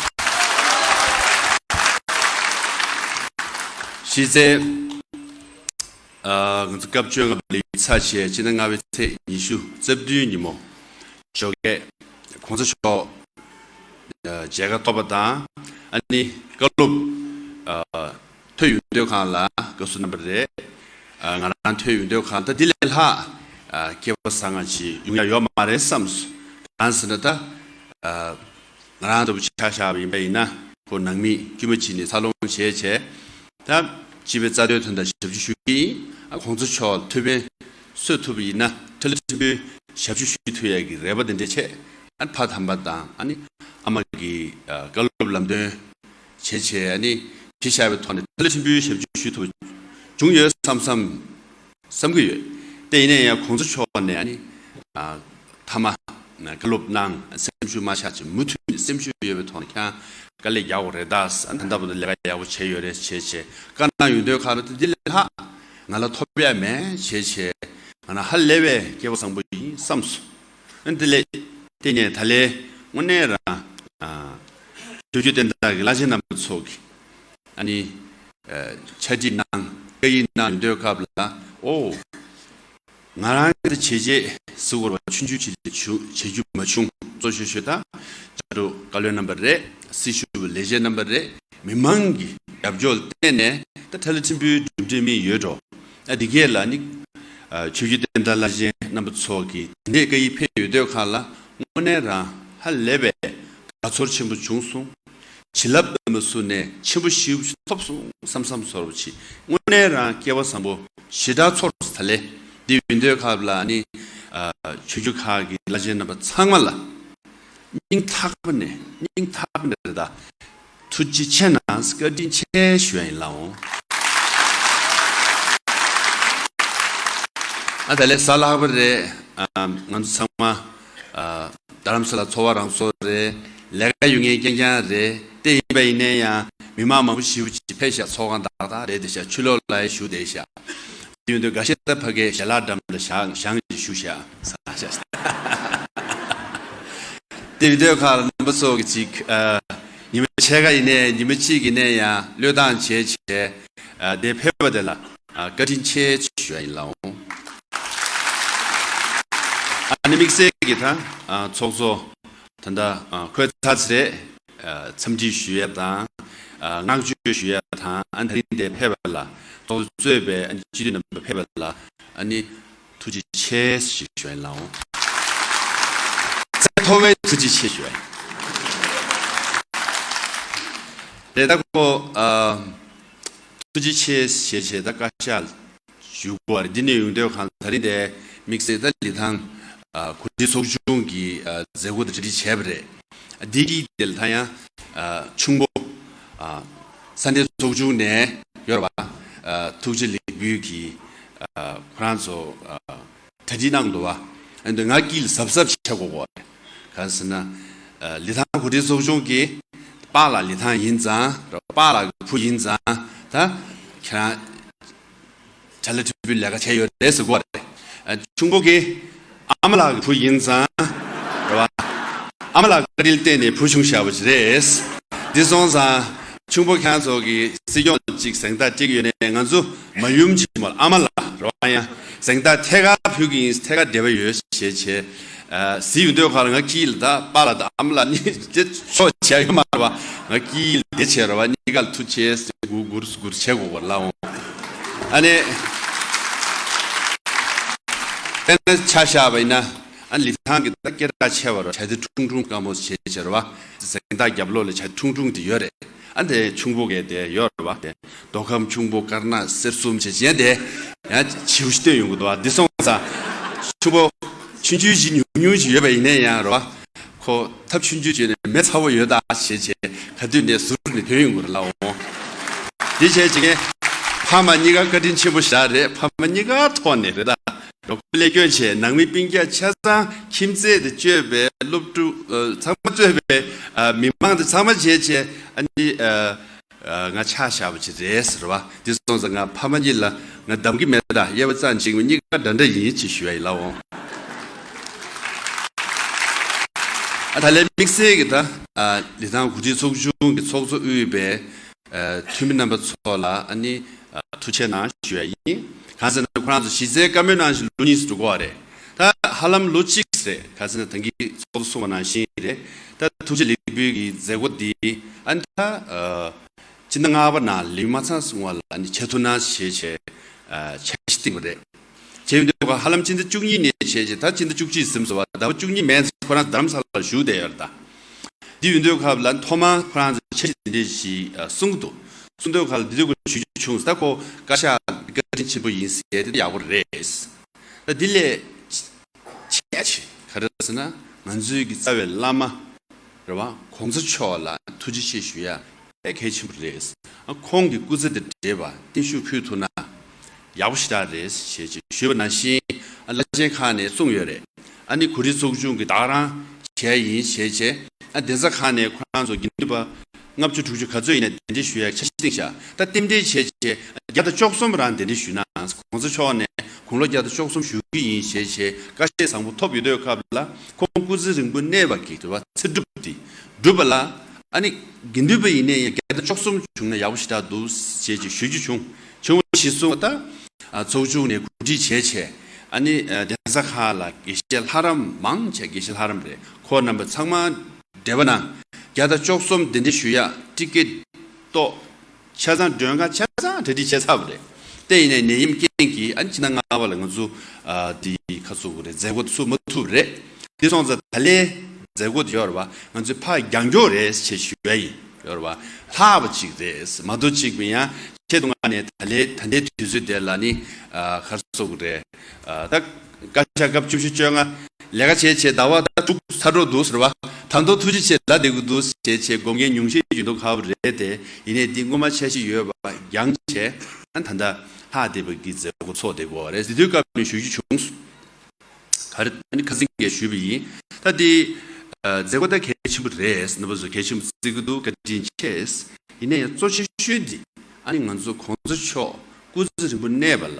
གཞི་རྩའི་ཨ་ང་ཚོ་སྐབས་བཅོ་ལྔ་པ་ལས་ཚར་བྱས་སྤྱི་ཟླ་ལྔ་པའི་ཚེས་ཉི་ཤུ་རྩ་བདུན་ཉིན་མོ་ཞོགས་ཀས་༸གོང་ས་མཆོག་མཇལ་ཁ་ཐོབ་པ་དང་། ཨ་ནི་བཀའ་སློབ་ཨ་ཐོས་ཡོང་དུས་སྒང་ལ་བཀའ་ཟུར་རྣམ་པ་རེད། ཨ་ང་རང་ཐོས་ཡོང་དུས་སྒང་ད་འདི་ལས་ལྷག་ཨ་སྐལ་བ་བཟང་ང་ཅིག་ཡོང་ཡ་ཡོད་མ་རེད་བསམས་སོང་། གང་ཟེར་ན་ད་ཨ་ང་རང་ལྟ་བུ་ཆ་བཞག་པ་ཡིན་པ་ཡིན་ན་ཁོ་ནང་མི་དཀྱུས་མ་ཅིག་ནས་འཚར་ལོངས་བྱས་བྱས། ད་སྤྱི་པའི་རྩ་དོན་དོན་དག་ཞབས་ཞུ་ཞུ་གི་ཡིན། ཨ་༸གོང་ས་མཆོག་ཐུགས་ཕན་གསོས་ཐུབ་པ་ཡིན་ན་མཐོ་རིམ་ཆེན་པོའི་ཞབས་ཞུ་ཞུ་ཐུབ་ཡ་གི་རེ་བ་དེ་འདྲ་བྱས། ཨ་ཕ་དམ་པ་དང་ཨ་ནི་ཨ་མ་གི་ཨ་བཀའ་སློབ་ལམ་སྟོན་བྱས་བྱས། ཨ་ནི་གཞི་བཞག་པའི་ཐོག་ནས་མཐོ་རིམ་ཆེན་པོའི་ཞབས་ཞུ་ཞུ་ཐུབ་པ་བྱུང་ཡོད་བསམ་བསམ་བསམ་གི་ཡོད། དེ་ཡིན་ན་ཡང་༸གོང་ས་མཆོག་ནས་ཨ་ནི་ཨ་མཐའ་མ་བཀའ་སློབ་གནང་། སེམས་ཤུགས་མ་ཆག་ཅིག་མུ་མཐུད་ ནས་སེམས་ཤུགས་ཡོད་པའི་ཐོག་ནས་ཁྱེད་རང་དཀའ་ལས་རྒྱག་དགོས་རེད་ད། ད་ལྟ་བར་དུ་ལས་ཀ་ཡག་པོ་བྱས་ཡོད་རེད་བྱས་བྱས་བཀའ་གནང་ཡོང་དུས་ཁ་ལ་དེ་འདི་ལས་ལྷག་ང་ལ་ཐོབ་ཡ་མེད་བྱས་བྱས་ང་ལ་ཧ་ལས་པའི་སྐལ་བ་བཟང་པོ་ཡིན་བསམ་སོང་། ཨ་འདི་ལས་བལྟས་ནས་ད་ལས་དངོས་གནས་རང་ཨ་ཆོས་བརྒྱུད་བསྟན་དར་གྱི་བླ་ཆེན་རྣམ་པ་ཚོ་གི་ཨ་ནི་ཨ་ཕྱག་བྲིས་གནང་བཀའ་ཡིག་གནང་ཡོང་དུས་སྐབས་ལ་ཨོ། ང་རང་གི་བྱས་རྗེས་ཟེར་དགོས་རེད་པ། ཆུང་ཆུང་བྱས་རྗེས་བྱུང་བྱེད་རྒྱུ་མ་བྱུང་། གཙོ་ཆེ་ཤོས་དང་བཅའ་སྒྲོག་བཀའ་བློན་རྣམ་པ་རེད། སྲི་ཞུ་བའི་ལས་བྱེད་རྣམ་པ་རེད། མི་མང་གི་རྒྱབ་སྐྱོར་ལ་བརྟེན་ནས་ད་ཁྲ་ལ་ཕྲན་བུའི་གྲུབ་འབྲས་མི་ཡོད་འགྲོ། ཨ་འདི་གས་ལ་ནི་ཨ་ཆོས་བརྒྱུད་བསྟན་དར་བླ་ཆེན་རྣམ་པ་ཚོ་གིས་དེ་འདྲའི་བཀའ་ཡིག་ཕེབས་ཡོད་དུས་ཁ་ལ་དངོས་གནས་རང་ཧ་ལས་པའི་དགའ་ཚོར་ཆེན་པོ་བྱུང་སོང་། བྱིན་རླབས་སྟོན་པ་ཚོ་ནས་ཆེན་པོ་ཞེ་པོ་ཞིག་ཐོབ་སོང་བསམ་བསམ་ཚོར་བ་ཅིག་དངོས་གནས་རང་སྐལ་བ་བཟང་པོ་ཞེ་དྲག་ཚོར་སོང་། ད་ལས་འདི་ཡོང་དུས་སྐབས་ལ་ནི་ཨ་ཆོས་བརྒྱུད་ཁག་གི་བླ་ཆེན་རྣམ་པ་ཚང་མ་ལ་སྙིང་ཐག་པ་ནས་སྙིང་ཐག་པ་ནས་རེད་ད། ཐུགས་རྗེ་ཆེ་གནང་། བཀའ་དྲིན་ཆེ་ཞུ་ཡ་ཡིན་ལགས་འོང་། ཨ་ད་ལས་གཟའ་ལྷག་པ་རེད། ཨ་ང་ཚོ་ཚང་མ་ཨ་རྡ་རམ་ས་ལ་འཚོ་བ་རང་སོ་རེད། ལས་ཀ་ཡོད་མཁན་རྐྱང་རྐྱང་རེད། དེ་ཡིན་པ་ཡིན་ན་ཡང་མི་མང་མང་པོ་ཞེ་པོ་ཅིག་ཕེབས་ཤག་ཚོགས་ཁང་དག་དག་རེད་བསྡད་ཤག་ཕྱི་ལོགས་ལ་ཡང་བཞུགས་བསྡད་ཤག་དེ་ཡོང་དུས་འགའ་ཤས་ད་ཕ་གའི་ཞལ་ལག་འགྲམ་ལ་བཞག་བཞག་ནས་བཞུགས་ཤག་ཟ་ཤག་དེ་བི་ཌི་ཡོ་ཁག་ལ་རྣམ་པ་ཚོ་གི་ཅིག་ཨ་ཉི་མ་ཕྱེད་ཀ་ཡིན་ནའི་ཉི་མ་གཅིག་ཡིན་ནའི་ཡང་བློས་བཏང་བྱས་བྱས་ཨ་དེ་ཕེབས་པ་དེ་ལ་ཨ་བཀའ་དྲིན་ཆེ་ཞུ་ཡ་ཡིན་ལགས་འོང་། ཨ་ནི་དམིགས་བསལ་གྱི་ད་ཨ་ཚོགས་གཙོ་ད་ལྟ་ཨ་ཁོས་ཚར་ཚེ་ཨ་འཚམས་འདྲི་ཞུ་ཡ་དང་ཨ་བསྔགས་བརྗོད་ཞུ་ཡ་དང་ཨ་ད་རིང་དེ་ཕེབས་པ་ལ་ཚོགས་གཙོ་གཙོས་པའི་ཨ་ནི་སྤྱི་འཐུས་རྣམ་པ་ཕེབས་པ་ལ་ཨ་ནི་ཐུགས་རྗེ་ཆེ་ཞེས་ཞུ་ཡ་ཡིན་ལགས་འོང་། ཚད་མཐོ་བའི་ཐུགས་རྗེ་ཆེ་ཞུ་ཡ་ཡིན། དེ་ལྟ་ཁོ་ཨ་ཐུགས་རྗེ་ཆེ་ཞེས་བྱས་ད་བཀའ་ཤག་ཞུ་དགོས་པ་རེད། འདི་ནས་ཡོང་དུས་གང་ད་རིང་དེ་དམིགས་བསལ་ད་ལི་ཐང་ཨ་གོ་སྒྲིག་ཚོགས་ཆུང་གི་ཨ་མཛད་སྒོ་དང་གྲ་སྒྲིག་བྱས་པ་རེད། འདི་གི་དེ་ལ་ད་ཡང་ཨ་ཆུང་པོ་ཨ་ས་གནས་ཚོགས་ཆུང་ནས་ཡོད་རེད་པ། ཨ་ཐུགས་རྗེ་ལེགས་འབུལ་གྱིས་ཨ་ཁོ་རང་ཚོ་ཨ་གྲ་སྒྲིག་གནང་འདུག་པ། ཨ་འདི་ང་དཀྱིལ་གཟབ་གཟབ་བྱེད་དགོས་གོ། གང་ཟེར་ན་ཨ་ལི་ཐང་གོ་སྒྲིག་ཚོགས་ཆུང་གི་པཱ་ལགས་ལི་ཐང་ཡིན་ཙང་རེད་པ། པཱ་ལགས་ཀྱི་བུ་ཡིན་ཙང་ད་ཁྱེད་རང་གྲ་ལ་ཕྲན་བུའི་ལས་ཀ་བྱས་ཡོད་རེད་ཟེར་གོ་རེད། ཨ་ཆུང་པོ་གི་ཨ་མ་ལགས་ཀྱི་བུ་ཡིན་ཙང་རེད་པ། ཨ་མ་ལགས་བཀའ་དྲིན་བརྟེན་ནས་བུ་བྱུང་བཞག་པ་ཞིག་རེད། འདི་སོང་ཙང་ཆུང་པོ་ཁྱེད་རང་ཚོ་གི་སྲིད་སྐྱོང་ཅིག་གཟེངས་རྟགས་སྤྲད་ཀྱི་ཡོད་ནས་ང་ཚོ་མ་ཡུམ་ཆེན་མོ་ཨ་མ་ལགས་རེད་པ། ཡང་གཟེངས་རྟགས་ཐད་ཀར་ཕུལ་གྱི་ཡིན། ཐད་ཀར་འབྲེལ་བ་ཡོད་ཞེས་བྱས། ཨ་གཟིགས་ཡོང་དུས་ཁ་ལ་ང་དཀྱིལ་ད་པཱ་ལགས་དང་ཨ་མ་ལགས་གཉིས་དེ་ཕྱོགས་བྱས་ཡོད་མ་རེད་པ། ང་དཀྱིལ་དེ་བྱས་རེད་པ། གཉིས་ཀ་ལ་ཐུགས་རྗེ་ཆེ་སྒུར་སྒུར་སྒུར་བྱེད་དགོས་པ་ལ་འོང་། ཨ་ནི་དཔེར་ན་ཆ་བཞག་པ་ཡིན་ན་ཨ་ལི་ཐང་གི་ད་སྐད་གྲགས་ཆེ་བ་རེད། བྱ་དེ་ཁྲུང་ཁྲུང་དཀར་མོ་བྱས་བྱས་རེད་པ། གཟེངས་རྟགས་རྒྱབ་ལོགས་ལ་བྱ་ཁྲུང་ཁྲུང་དེ་ཡོད་རེད། ཨ་འདི་ཆུང་པོ་གས་དེ་ཡོད་རེད་པ། དེ་མདོ་ཁམས་ཆུང་པོ་དཀར་ནག་སེར་གསུམ་བྱས་བྱས་དེ་ཡང་བྱིའུ་ཞིག་བཏོན་ཡོང་གི་འདུག་པ། འདི་སོང་ཙང་ཆུང་པོ་ཆུང་ཆུང་ཞིག་ཉུང་ཉུང་ཞིག་ཡོད་པ་ཡིན་ནའི་ཡང་རེད་པ། ཁོ་ཐབས་ཆུང་ཆུང་བྱས་ནས་མེ་ཚ་བོ་ཡོད་ད་བྱས་བྱས་ག་དུས་ནས་ཟུར་ནས་ཐོན་ཡོང་གི་རེད་ལ་འོང་། འདི་བྱས་བྱས་ངས་ཕ་མ་གཉིས་ཀ་བཀའ་དྲིན་ཆེན་པོ་ཞིག་རེད། ཕ་མ་གཉིས་ཀ་ཐོག་ནས་རེད་ད། རོགས་པ་ལས་སྐྱོན་བྱས། ནང་མི་སྤུན་ཀྱག་ཆ་ཚང་ཁྱིམ་མཚེས་དེ་གཙོས་པའི་སློབ་ཕྲུག་ཨ་ཚང་མ་གཙོས་པའི་ཨ་མི་མང་དེ་ཚང་མ་བྱས་བྱས་ཨ་ནི་ཨ་ཨ་ང་ཆ་བཞག་པ་ཅིག་རེད་ཟེར་བ། དེ་སོང་ཙང་ང་ཕ་མ་གཉིས་ལ་ང་གདམ་གྱི་མེད། ད་དབྱེ་བ་ཙམ་ཅིག་གཉིས་ཀ་འདྲ་འདྲ་ཡིན་ཅེས་ཞུ་ཡ་ཡིན་ལ་འོང་། ཨ་ད་ལན་དམིགས་བསལ་གྱི་ད་ཨ་ལི་ཐང་གོ་སྒྲིག་ཚོགས་ཆུང་གི་ཚོགས་གཙོ་དབུས་པའི་ཨ་འཐུས་མི་རྣམ་པ་ཚོ་ལ་ཨ་ནི་ཨ་ཐུགས་རྗེ་གནང་ཞུ་ཡ་ཡིན། གང་ཟེར་ན་ཁོ་རང་ཚོ་གཞི་རྩའི་བཀའ་མོལ་གནང་བཞིན་ལོ་གཉིས་སུ་འགྲོ་གི་རེད། ད་ཧ་ལམ་ལོ་གཅིག་རེད། གང་ཟེར་ན་ད་གིན་ཚོགས་གཙོ་གསུངས་པ་ནང་བཞིན་རེད། ད་ཐུགས་རྗེ་ལེགས་འབུལ་གྱི་མཛད་སྒོ་འདི་ཨ་ནི་ད་ཨ་སྤྱི་ཟླ་ལྔ་པ་ནང་ལེའུ་མ་ཚང་སོང་བ་ལ་ཨ་ནི་བྱེད་ཐུབ་ན་ཞེས་བྱས་ཨ་འཆར་གཞི་བཏིང་བ་རེད། བྱས་ཡོང་དུས་ཧ་ལམ་སྤྱི་ཟླ་བཅུ་གཉིས་ནས་བྱས་རྗེས་ད་སྤྱི་ཟླ་བཅུ་གཅིག་ཟིན་སོང་བ། ཟླ་བ་བཅུ་གཉིས་མན་ཚེ་ཁོ་རང་རྡ་རམ་ས་ལ་བཞུགས་བསྡད་ཡོད་རེད་ད། འདི་ཡོང་དུས་སྐབས་ལ་ཐོག་མར་ཁོ་རང་ཚོ་འཆར་གཞི་འདི་འདྲ་ཞིག་གསུང་གི་འདུག་གསུང་དུས་སྐབས་ལ་འདི་དུས་ཁོ་ཞུ་རྒྱུ་བྱུང་། ད་ཁོ་བཀའ་ཤག་བཀའ་དྲིན་ཆེན་པོ་ཡིན་ཟེར་དེ་ཡག་པོ་རེད། ད་འདི་ལས་ཆེ་ཆེ་ག་རེ་ཟེར་ན་ང་ཚོའི་གི་རྩ་བའི་བླ་མ་རེད་བ། གོང་ས་མཆོག་ལ་ཐུགས་རྗེ་ཆེ་ཞུ་ཡ་དཔེ་གལ་ཆེན་པོ་རེད། ཁོང་གི་སྐུ་ཚེ་དང་འབྲེལ་བ་བརྟན་བཞུགས་ཕུལ་ཐུབ་ན་ཡག་པོ་ཞེ་དྲག་རེད་ཞེས་ཞུས་པ་ནང་བཞིན་ཨ་བླ་ཆེན་ཁག་ནས་གསུངས་ཡོད་རེད། ཨ་ནི་གོ་སྒྲིག་ཚོགས་ཆུང་གི་བདག་རང་བྱས་ཡིན་ཞེས་བྱས་ ཨ་གདན་ས་ཁག་ནས་ཁོ་རང་ཚོ་དགེ་འདུན་པ་ལྔ་བཅུ་དྲུག་ཅུ་ག་ཚོད་ཡིན་ནའི་གདན་འདྲེན་ཞུ་ཡ་འཆར་གཞི་བཏིང་ཤག་ད་རྟེན་འབྲེལ་བྱས་བྱས་བརྒྱ་དང་བཅུ་གསུམ་རང་གདན་འདྲེན་ཞུས་ན། གོང་ས་མཆོག་ནས་དགུང་ལོ་བརྒྱ་དང་བཅུ་གསུམ་བཞུགས་ཀྱི་ཡིན་ཞེས་བྱས་བཀའ་བཤད་བཟང་པོ་ཐོབ་ཡོད་དུས་སྐབས་ལ། ཁོང་སྐུ་ཚེ་རིང་པོ་གནས་པ་གི་དུ་བ་ཚེ་སྒྲུབ་དེ་སྒྲུབ་པ་ལ། ཨ་ནི་དགེ་འདུན་པ་ཡིན་ནའི་ཡང་བརྒྱ་དང་བཅུ་གསུམ་བྱུང་ན་ཡག་པོ་ཞེ་དྲག་འདུག་ཅེས་ཀྱི་ཞུ་རྒྱུ་བྱུང་། བྱུང་བ་གཞིར་བཟུང་ད་ཨ་ཚོགས་ཆུང་ནས་གོ་སྒྲིག་བྱས་བྱས། ཨ་ནི་ཨ་གདན་ས་ཁག་ལ་དགེ་བཤེས་ལྷ་རམས་མང་ཆེ་དགེ་བཤེས་ལྷ་རམས་རེད། ཁོང་རྣམ་པ་ཚང་མ་འབྲེལ་བ་གནང་། བརྒྱ་དང་བཅུ་གསུམ་གདན་འདྲེན་ཞུ་ཡ་ཊི་ཀེ་ཊི་ཏོག་ཆ་ཚང་མགྲོན་ཁང་ཆ་ཚང་གྲ་སྒྲིག་བྱས་ཚར་བ་རེད། དེ་ཡིན་ནའི་ནད་ཡམས་རྐྱེན་གྱིས་ཨ་ནི་ཕྱི་ཟླ་ལྔ་པ་ལ་ང་ཚོ་ཨ་དེ་ཁ་སོ་གོ་རེད། མཛད་སྒོ་ཚུགས་མ་ཐུབ་རེད། དེ་སོང་ཙང་ད་ལན་མཛད་སྒོ་དེ་ཡོད་རེད་བ། ང་ཚོས་ཕར་རྒྱང་འཁྱོག་རེད་ཅེས་ཞུ་ཡ་ཡིན། ཡོད་རེད་བ། ལྷག་པ་ཅིག་རེད། མ་གཏོགས་ཅིག་མིན་ཡང་ཆེད་དུ་མངགས་ནས་ད་ལན་ད་ལྟའི་དུས་ཚོད་དེ་ལ་ནི་ཨ་ཁ་སོ་གོ་རེད། ཨ་ད་བཀའ་ཤག་སྐབས་བཅུ་བཞི་བཅོ་ལྔ་ལས་ཀ་བྱས་བྱས་ཟླ་བ་ད་དྲུག་ཚར་འགྲོ་འདུག་ཟེར་བ། ད་མདོ་ཐུགས་རྗེ་ཆེ་ལབ་བསྡད་ཀྱི་འདུག་ཟེར་བྱས་དགོངས་འགལ་ཉུང་ཤས་ཡོད་མདོག་ཁ་པོ་རེད་དེ། ཡིན་ནའི་འདི་སྔོན་མ་འཆར་གཞི་ཡོད་པ་འགྱངས་བྱས་ཨ་ད་ལྟ་ལྷག་བསྡད་པ་གི་མཛད་སྒོ་ཚོགས་བསྡད་ཀྱི་ཡོད་རེད། དེ་དུས་སྐབས་ནས་ཞུ་རྒྱུ་བྱུང་། ག་རེ་ཨ་ནི་ཁ་སང་གིས་ཞུས་པ་ཡིན། ད་འདི་ཨ་མཛད་སྒོ་ད་གལ་ཆེན་པོ་རེད། རྣམ་པ་ཚོ་གལ་ཆེན་པོ་བརྩི་གི་འདུག་བཀའ་དྲིན་ཆེ། ཡིན་ནའི་གཙོ་ཆེ་ཤོས་འདི་ཨ་ནི་ང་ཚོ་གོང་ས་མཆོག་སྐུ་ཚེ་རིང་པོ་གནས་པ་ལ་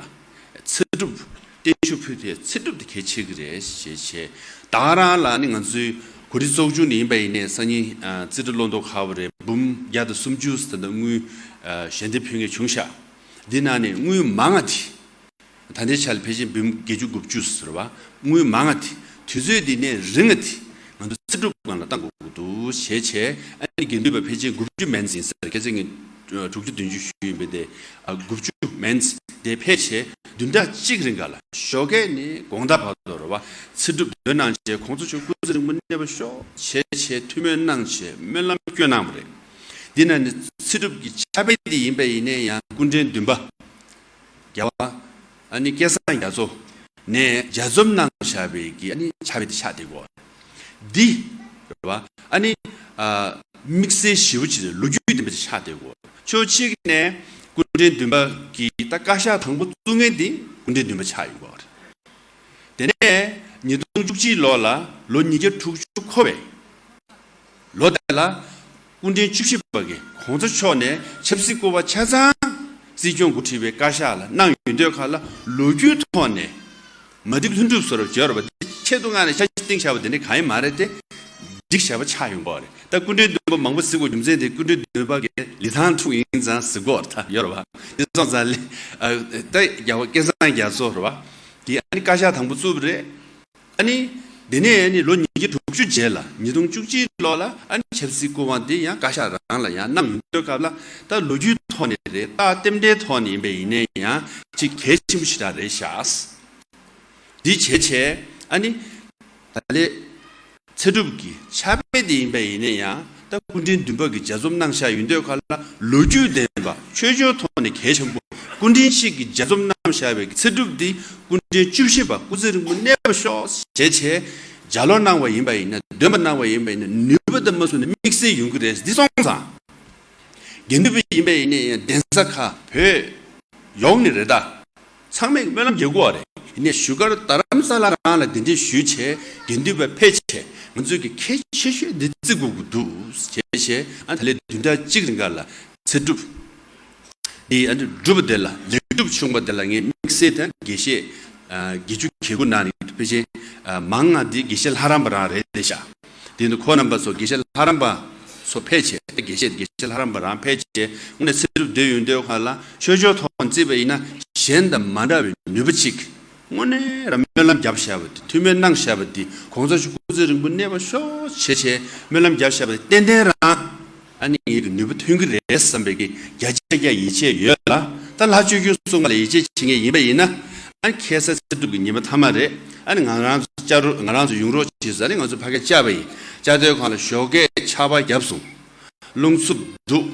ཚེ་སྒྲུབ་བརྟན་བཞུགས་ཕུལ་དེ་ཚེ་སྒྲུབ་དེ་གལ་ཆེ་གི་རེད་ཞེས་བྱས། ད་ག་རང་ལ་ནི་ང་ཚོའི་གོ་སྒྲིག་ཚོགས་ཆུང་ནས་ཡིན་པ་ཡིན་ནའི་སང་ཉིན་ཨ་རྩིས་ཁྲ་བློ་ལྡོག་ཁ་པོ་རེད། འབུམ་བརྒྱ་དང་སུམ་ཅུ་ཙམ་དང་དངུལ་ཨ་ཞལ་འདེབས་ཕུལ་མཁན་བྱུང་ཤག་འདི་ནང་ནས་དངུལ་མང་ང་དེ་ད་ལྟའི་ཆ་ལ་ཕལ་ཆེར་འབུམ་བརྒྱད་ཅུ་དགུ་བཅུ་ཟེར་བ། དངུལ་མང་ང་དེ་དུས་ཚོད་འདི་ནས་རིང་ང་དེ་ང་ཚོ་ཚེ་སྒྲུབ་སྒང་ལ་བཏང་དགོས་ཀྱི་འདུག་ཞེས་བྱས། ཨ་ནི་དགེ་འདུན་པ་ཕལ་ཆེར་དགུ་བཅུ་མན་ཙམ་ཡིན་ས་རེད། ཁ་སང་ངས་དྲུག་ཅུ་བདུན་ཅུ་ཞུས་ཡིན་པས་དེ། ཨ་དགུ་བཅུ་མན་ཙམ་དེ་ཕལ་ཆེར་བདུན་ཕྲག་གཅིག་རིང་ག་ལ་ཞོགས་ཀས་ནས་དགོང་དག་བར་དུ་རེད་བ། ཚེ་སྒྲུབ་འདོན་གནང་བྱས་གོང་ས་མཆོག་སྐུ་ཚེ་རིང་པོ་གནས་པར་ཤོག་ཞེས་བྱས་ཐུགས་སྨོན་གནང་བྱས་སྨོན་ལམ་སྐྱོན་གནང་བ་རེད། འདི་ན་ནི་ཚེ་སྒྲུབ་ཀྱི་ཕྱག་དཔེ་དེ་ཡིན་པ་ཡིན་ནའི་ཡང་སྐུ་ཕྲེང་བདུན་པ་རྒྱལ་བ་ཨ་ནི་སྐལ་བཟང་རྒྱ་མཚོ་ནས་ལྗགས་རྩོམ་གནང་བཞག་པའི་གི་ཨ་ནི་ཕྱག་དཔེ་དེ་ཆགས་བསྡད་ཀྱི་ཡོད་རེད་བ། འདི་རེད་བ། ཨ་ནི་ཨ་དམིགས་བསལ་ཞེ་པོ་ཅིག་ལོ་རྒྱུས་ལྡན་པ་ཅིག་ཆགས་བསྡད་ཀྱི་ཡོད་རེད། ཕྱོགས་གཅིག་ནས་སྐུ་ཕྲེང་བདུན་པ་གི་ད་བཀའ་ཤག་དང་པོ་བཙུགས་མཁན་དེ་སྐུ་ཕྲེང་བདུན་པ་ཆགས་ཡོང་གི་ཡོད་རེད། དེ་ནས་ཉིས་སྟོང་བཅུ་གཅིག་ལོ་ལ་ལོ་ཉིས་བརྒྱ་དྲུག་ཅུ་འཁོར་བའི་ལོ་དེ་ལ་སྐུ་ཕྲེང་བཅུ་བཞི་པ་གིས་གོང་ས་མཆོག་ནས་ཆབ་སྲིད་སྐུ་པར་ཆ་ཚང་སྲིད་སྐྱོང་འགོ་ཁྲིད་པའི་བཀའ་ཤག་ལ་གནང་ཡོང་དུས་ཁ་ལ་ལོ་རྒྱུས་ཐོག་ནས་མ་འགྲིག་ལྷུན་གྲུབ་བཟོ་འདྲ་ཅིག་ཡོད་རེད་པ། དེ་ཆེད་དུ་མངགས་ནས་འཆར་གཞི་བཏིང་བཞག་པ་དེ་འདྲ་གང་ཡང་མ་རེད་དེ། འགྲིག་བཞག་པ་ཆགས་ཡོང་གི་ཡོད་རེད། ད་སྐུ་ཕྲེང་བདུན་པ་མང་པོ་ཟེར་དགོས་རྒྱུ་མཚན་དེ་སྐུ་ཕྲེང་བདུན་པ་གི་ལི་ཐང་འཁྲུགས་ཡིན་ཙང་ཟེར་གྱི་ཡོད་རེད་ད། ཡོད་རེད་པ། དེ་སོང་ཙང་ལས་ཨ་ད་རྒྱལ་བ་སྐལ་བཟང་རྒྱ་མཚོ་རེད་པ། དེ་ཨ་ནི་བཀའ་ཤག་དང་པོ་བཙུགས་པ་རེད། ཨ་ནི་དེ་ནས་ཨ་ནི་ལོ་ཉིས་བརྒྱ་དྲུག་ཅུ་རྗེས་ལ་ཉིས་སྟོང་བཅུ་གཅིག་ལོ་ལ་ཨ་ནི་ཆབ་སྲིད་སྐུ་དབང་དེ་ཡང་བཀའ་ཤག་རང་ལ་ཡང་གནང་ཡོང་དུས་སྐབས་ལ། ད་ལོ་རྒྱུས་ཐོག་ནས་རེད། ད་རྟེན་འབྲེལ་ཐོག་ནས་ཡིན་པ་ཡིན་ནའི་ཡང་ཅིག་གལ་ཆེན་པོ་ཞེ་དྲག་རེད་ཤག་འདི་བྱས་བྱས་ཨ་ནི་ད་ལས་ཚེ་སྒྲུབ་ཀྱི་ཕྱག་དཔེ་དེ་ཡིན་པ་ཡིན་ན་ཡང་ད་སྐུ་ཕྲེང་བདུན་པ་གིས་ལྗགས་རྩོམ་གནང་བཞག་ཡོང་དུས་ཁ་ལ་ལོ་རྒྱུས་ལྡན་པ། ཆོས་ཕྱོགས་ཐོག་ནས་གལ་ཆེན་པོ། སྐུ་ཕྲེང་གཅིག་གིས་ལྗགས་རྩོམ་གནང་བཞག་པའི་ཚེ་སྒྲུབ་འདི་སྐུ་ཕྲེང་བཅུ་བཞི་པ་སྐུ་ཚེ་རིང་པོ་གནས་པར་ཤོག་ཞེས་བྱས་ལྗགས་ཀློག་གནང་བ་ཡིན་པ་ཡིན་ན། འདོན་པ་གནང་བ་ཡིན་པ་ཡིན་ན། ནུས་པ་དང་མ་སོང་ནས་དམིགས་བསལ་ཡོང་གི་རེད། འདི་སོང་ཙང་དགེ་འདུན་པ་ཡིན་པ་ཡིན་ན་ཡང་གདན་ས་ཁག་བོད་ཡོངས་ནས་རེད་ད། ཚང་མས་སྨོན་ལམ་རྒྱག་དགོས་པ་རེད། ཡིན་ནའི་བཞུགས་སྒར་རྡ་རམ་ས་ལ་རང་ལ་གདན་འདྲེན་ཞུས་བྱས་དགེ་འདུན་པ་ཕེབས་བྱས་ང་ཚོས་ཀྱི་གལ་ཆེ་ཤོས་འདི་བརྩི་དགོས་ཀྱི་འདུག་ཞེས་བྱས། ཨ་ད་ལས་བདུན་ཕྲག་གཅིག་རིང་ག་ལ་ཚེ་སྒྲུབ་འདི་ཨ་ནི་སྒྲུབ་པ་དེ་ལ་ལེགས་གྲུབ་བྱུང་བ་དེ་ལ་ངས་དམིགས་བསལ་དང་དགེ་བཤེས་ཨ་བརྒྱད་ཅུ་གྱ་དགུ་ནང་ནས་ཕལ་ཆེར་ཨ་མང་ང་འདི་དགེ་བཤེས་ལྷ་རམས་པ་རང་རེད་བསྡད་ཤག་དེ་ནི་ཁོ་རྣམ་པ་ཚོ་དགེ་བཤེས་ལྷ་རམས་པ་ཚོ་ཕལ་ཆེར་དགེ་བཤེས་དགེ་བཤེས་ལྷ་རམས་པ་རང་ཕལ་ཆེར་དངོས་གནས་ཚེ་སྒྲུབ་སྡོད་ཡོང་དུས་ཁ་ལ་ཆོས་ཕྱོགས་ཐོག་བརྩིས་པ་ཡིན་ན་གཞན་དང་མ་འདྲ་བའི་ནུས་པ་ཅིག་དངོས་གནས་རང་སྨོན་ལམ་བརྒྱབ་བཞག་པ་དེ། ཐུགས་སྨོན་གནང་བཞག་པ་དེ། གོང་ས་མཆོག་སྐུ་ཚེ་རིང་པོ་གནས་པར་ཤོག་བྱས་བྱས་སྨོན་ལམ་བརྒྱབ་བཞག་པ་དེ་ཏན་ཏན་རང་ཨ་ནི་ངེད་ཀྱི་ནུས་པ་ཐོན་གྱི་རེད་བསམ་པའི་གི་བརྒྱ་ཆ་བརྒྱ་ཡིད་ཆེས་ཡོད་ལ། ད་ལྷ་ཆོས་སྐྱོང་སྲུང་མ་ལ་ཡིད་ཆེས་བྱེད་མཁན་ཡིན་པ་ཡིན་ན། ཨ་ནི་ཁ་སང་ཚེ་སྒྲུབ་ཀྱི་ཉི་མ་མཐའ་མ་རེད། ཨ་ནི་ང་རང་ཚོ་བཅར་རོགས། ང་རང་ཚོ་ཡོང་རོགས་བྱེད་ཟེར་ནས་ང་ཚོ་ཕ་གིར་བཅར་བ་ཡིན། བཅར་དུས་ཁོང་ལ་ཞོགས་ཀས་ཆར་པ་བརྒྱབ་སོང་། རླུང་འཚུབ་འདུག་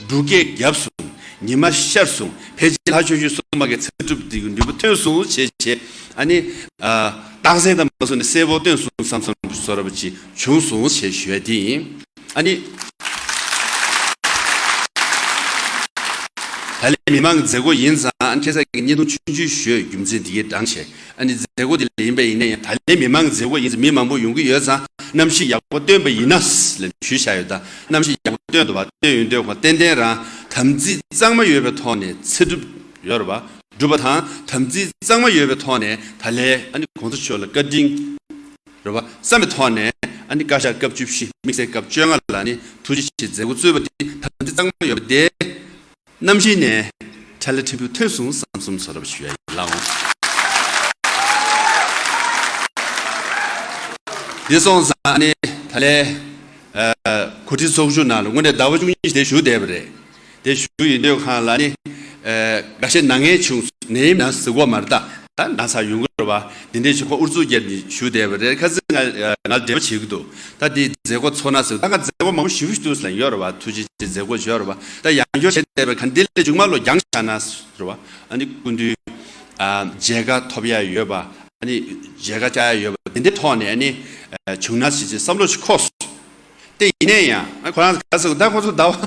འབྲུག་སྐད་བརྒྱབ་སོང་། ཉི་མ་ཤར་སོང་། ཕལ་ཆེར་ལྷ་ཆོས་སྐྱོང་སྲུང་མ་གི་ཚེ་སྒྲུབ་འདི་གི་ནུས་པ་ཐོན་སོང་བྱས་བྱས། ཨ་ནི་ཨ་རྟགས་མཚན་དང་མ་སོང་ནས་གསལ་པོ་སྟོན་སོང་བསམ་བསམ་བཟོ་འདྲ་པོ་ཅིག་བྱུང་སོང་ཞེས་ཞུ་ཡ་དེ་ཡིན། ཨ་ནི་ ད་ལན་མི་མང་གི་མཛད་སྒོ་ཡིན་ཙང་ཁ་སང་གི་བརྙན་ཐུང་ཆུང་ཆུང་ཞུས། རྒྱུ་མཚན་འདི་གའི་འདྲ་བྱས། ཨ་ནི་མཛད་སྒོ་འདི་ལ་ཡིན་པ་ཡིན་ན་ཡང་ད་ལན་མི་མང་གི་མཛད་སྒོ་ཡིན་ཙང་མི་མང་པོ་ཡོང་གི་ཡོད་ཙང་གནམ་གཤིས་ཡག་པོ་སྟོན་པ་ཡིན་ན་ལབ་ཞུས་བཞག་ཡོད། ད་གནམ་གཤིས་ཡག་པོ་སྟོན་འདུག་བ། སྟོན་ཡོད་འདོད་ཁོ་ཏན་ཏན་རང་དམ་ཚིག་གཙང་མ་ཡོད་པའི་ཐོག་ནས་ཚེ་སྒྲུབ་ཡོད་རེད་བ། སྒྲུབ་པ་དང་དམ་ཚིག་གཙང་མ་ཡོད་པའི་ཐོག་ནས་ད་ལན་ཨ་ནི་གོང་ས་མཆོག་ལ་བཀའ་དྲིན་རེད་བ་བསམ་པའི་ཐོག་ནས། ཨ་ནི་བཀའ་ཤག་སྐབས་བཅུ་བཞི་དམིགས་བསལ་སྐབས་བཅོ་ལྔ་ལ་ནི་ཐུགས་རྗེ་ཆེ་མཛད་སྒོ་གཙོས་པ་དེ་དམ་ཚིག་གཙང་མ་ཡོད་པ་དེ། གནམ་གཤིས་ནས་ཁྲ་ལ་ཁྲ་བུ་ཐོན་སོང་བསམ་སོམ་ཚོར་བ་ཞུ་ཡ་ཡིན་ལགས། འོང་། འདི་སོང་ཙང་ནི་ད་ལས་གོ་སྒྲིག་ཚོགས་ཆུང་ནང་ལ་དངོས་གནས་ཟླ་བ་བཅུ་གཉིས་དེ་བཞུགས་བསྡད་པ་རེད། དེ་བཞུགས་ཡིན་དུས་གང་ལ་ནི་འགའ་ཤས་ན་མཁན་བྱུང་། ནད་ཡམས་ན་ཟེར་གོ་མ་རེད། ད་ད་ན་ཚ་ཡོང་གི་རེད་བ། དེ་འདྲས་ཞིག་ཁོ་ཨུ་ཚུགས་བརྒྱབ་ནས་བཞུགས་བསྡད་པ་རེད། ཁ་སང་ང་ང་འབྲེལ་བ་བྱེད་ཀྱི་འདུག་ད་དེ་མཛད་སྒོ་ཚོགས་ན་ཟེར། ད་ང་མཛད་སྒོ་མང་པོ་ཞེ་པོ་ཞིག་འདུག་ཟེར་ཡོད་རེད་བ། ཐུགས་རྗེ་ཆེ་མཛད་སྒོ་ཞིག་ཡོད་རེད་བ། ད་ཡང་བསྐྱར་བྱས་བསྡད་པའི་ཁ་འདི་ལས་མཇུག་མ་ལོ་རྒྱང་བཞག་ན་རེད་བ། ཨ་ནི་སྐུ་མདུན་མཇལ་ཁ་ཐོབ་ཡ་ཡོད་པ། ཨ་ནི་མཇལ་ཁ་བཅར་ཡ་ཡོད་པ་དེ་འདྲའི་ཐོག་ནས་ཨ་ནི་བྱུང་ན་ཞེས་བསམ་བློ་ཞིག་འཁོར་སོང་། དེ་ཡིན་ནའི་ཡང་ཁོ་རང་ག་ཟེར། ད་ཁོ་ཚོ་ཟླ་བ་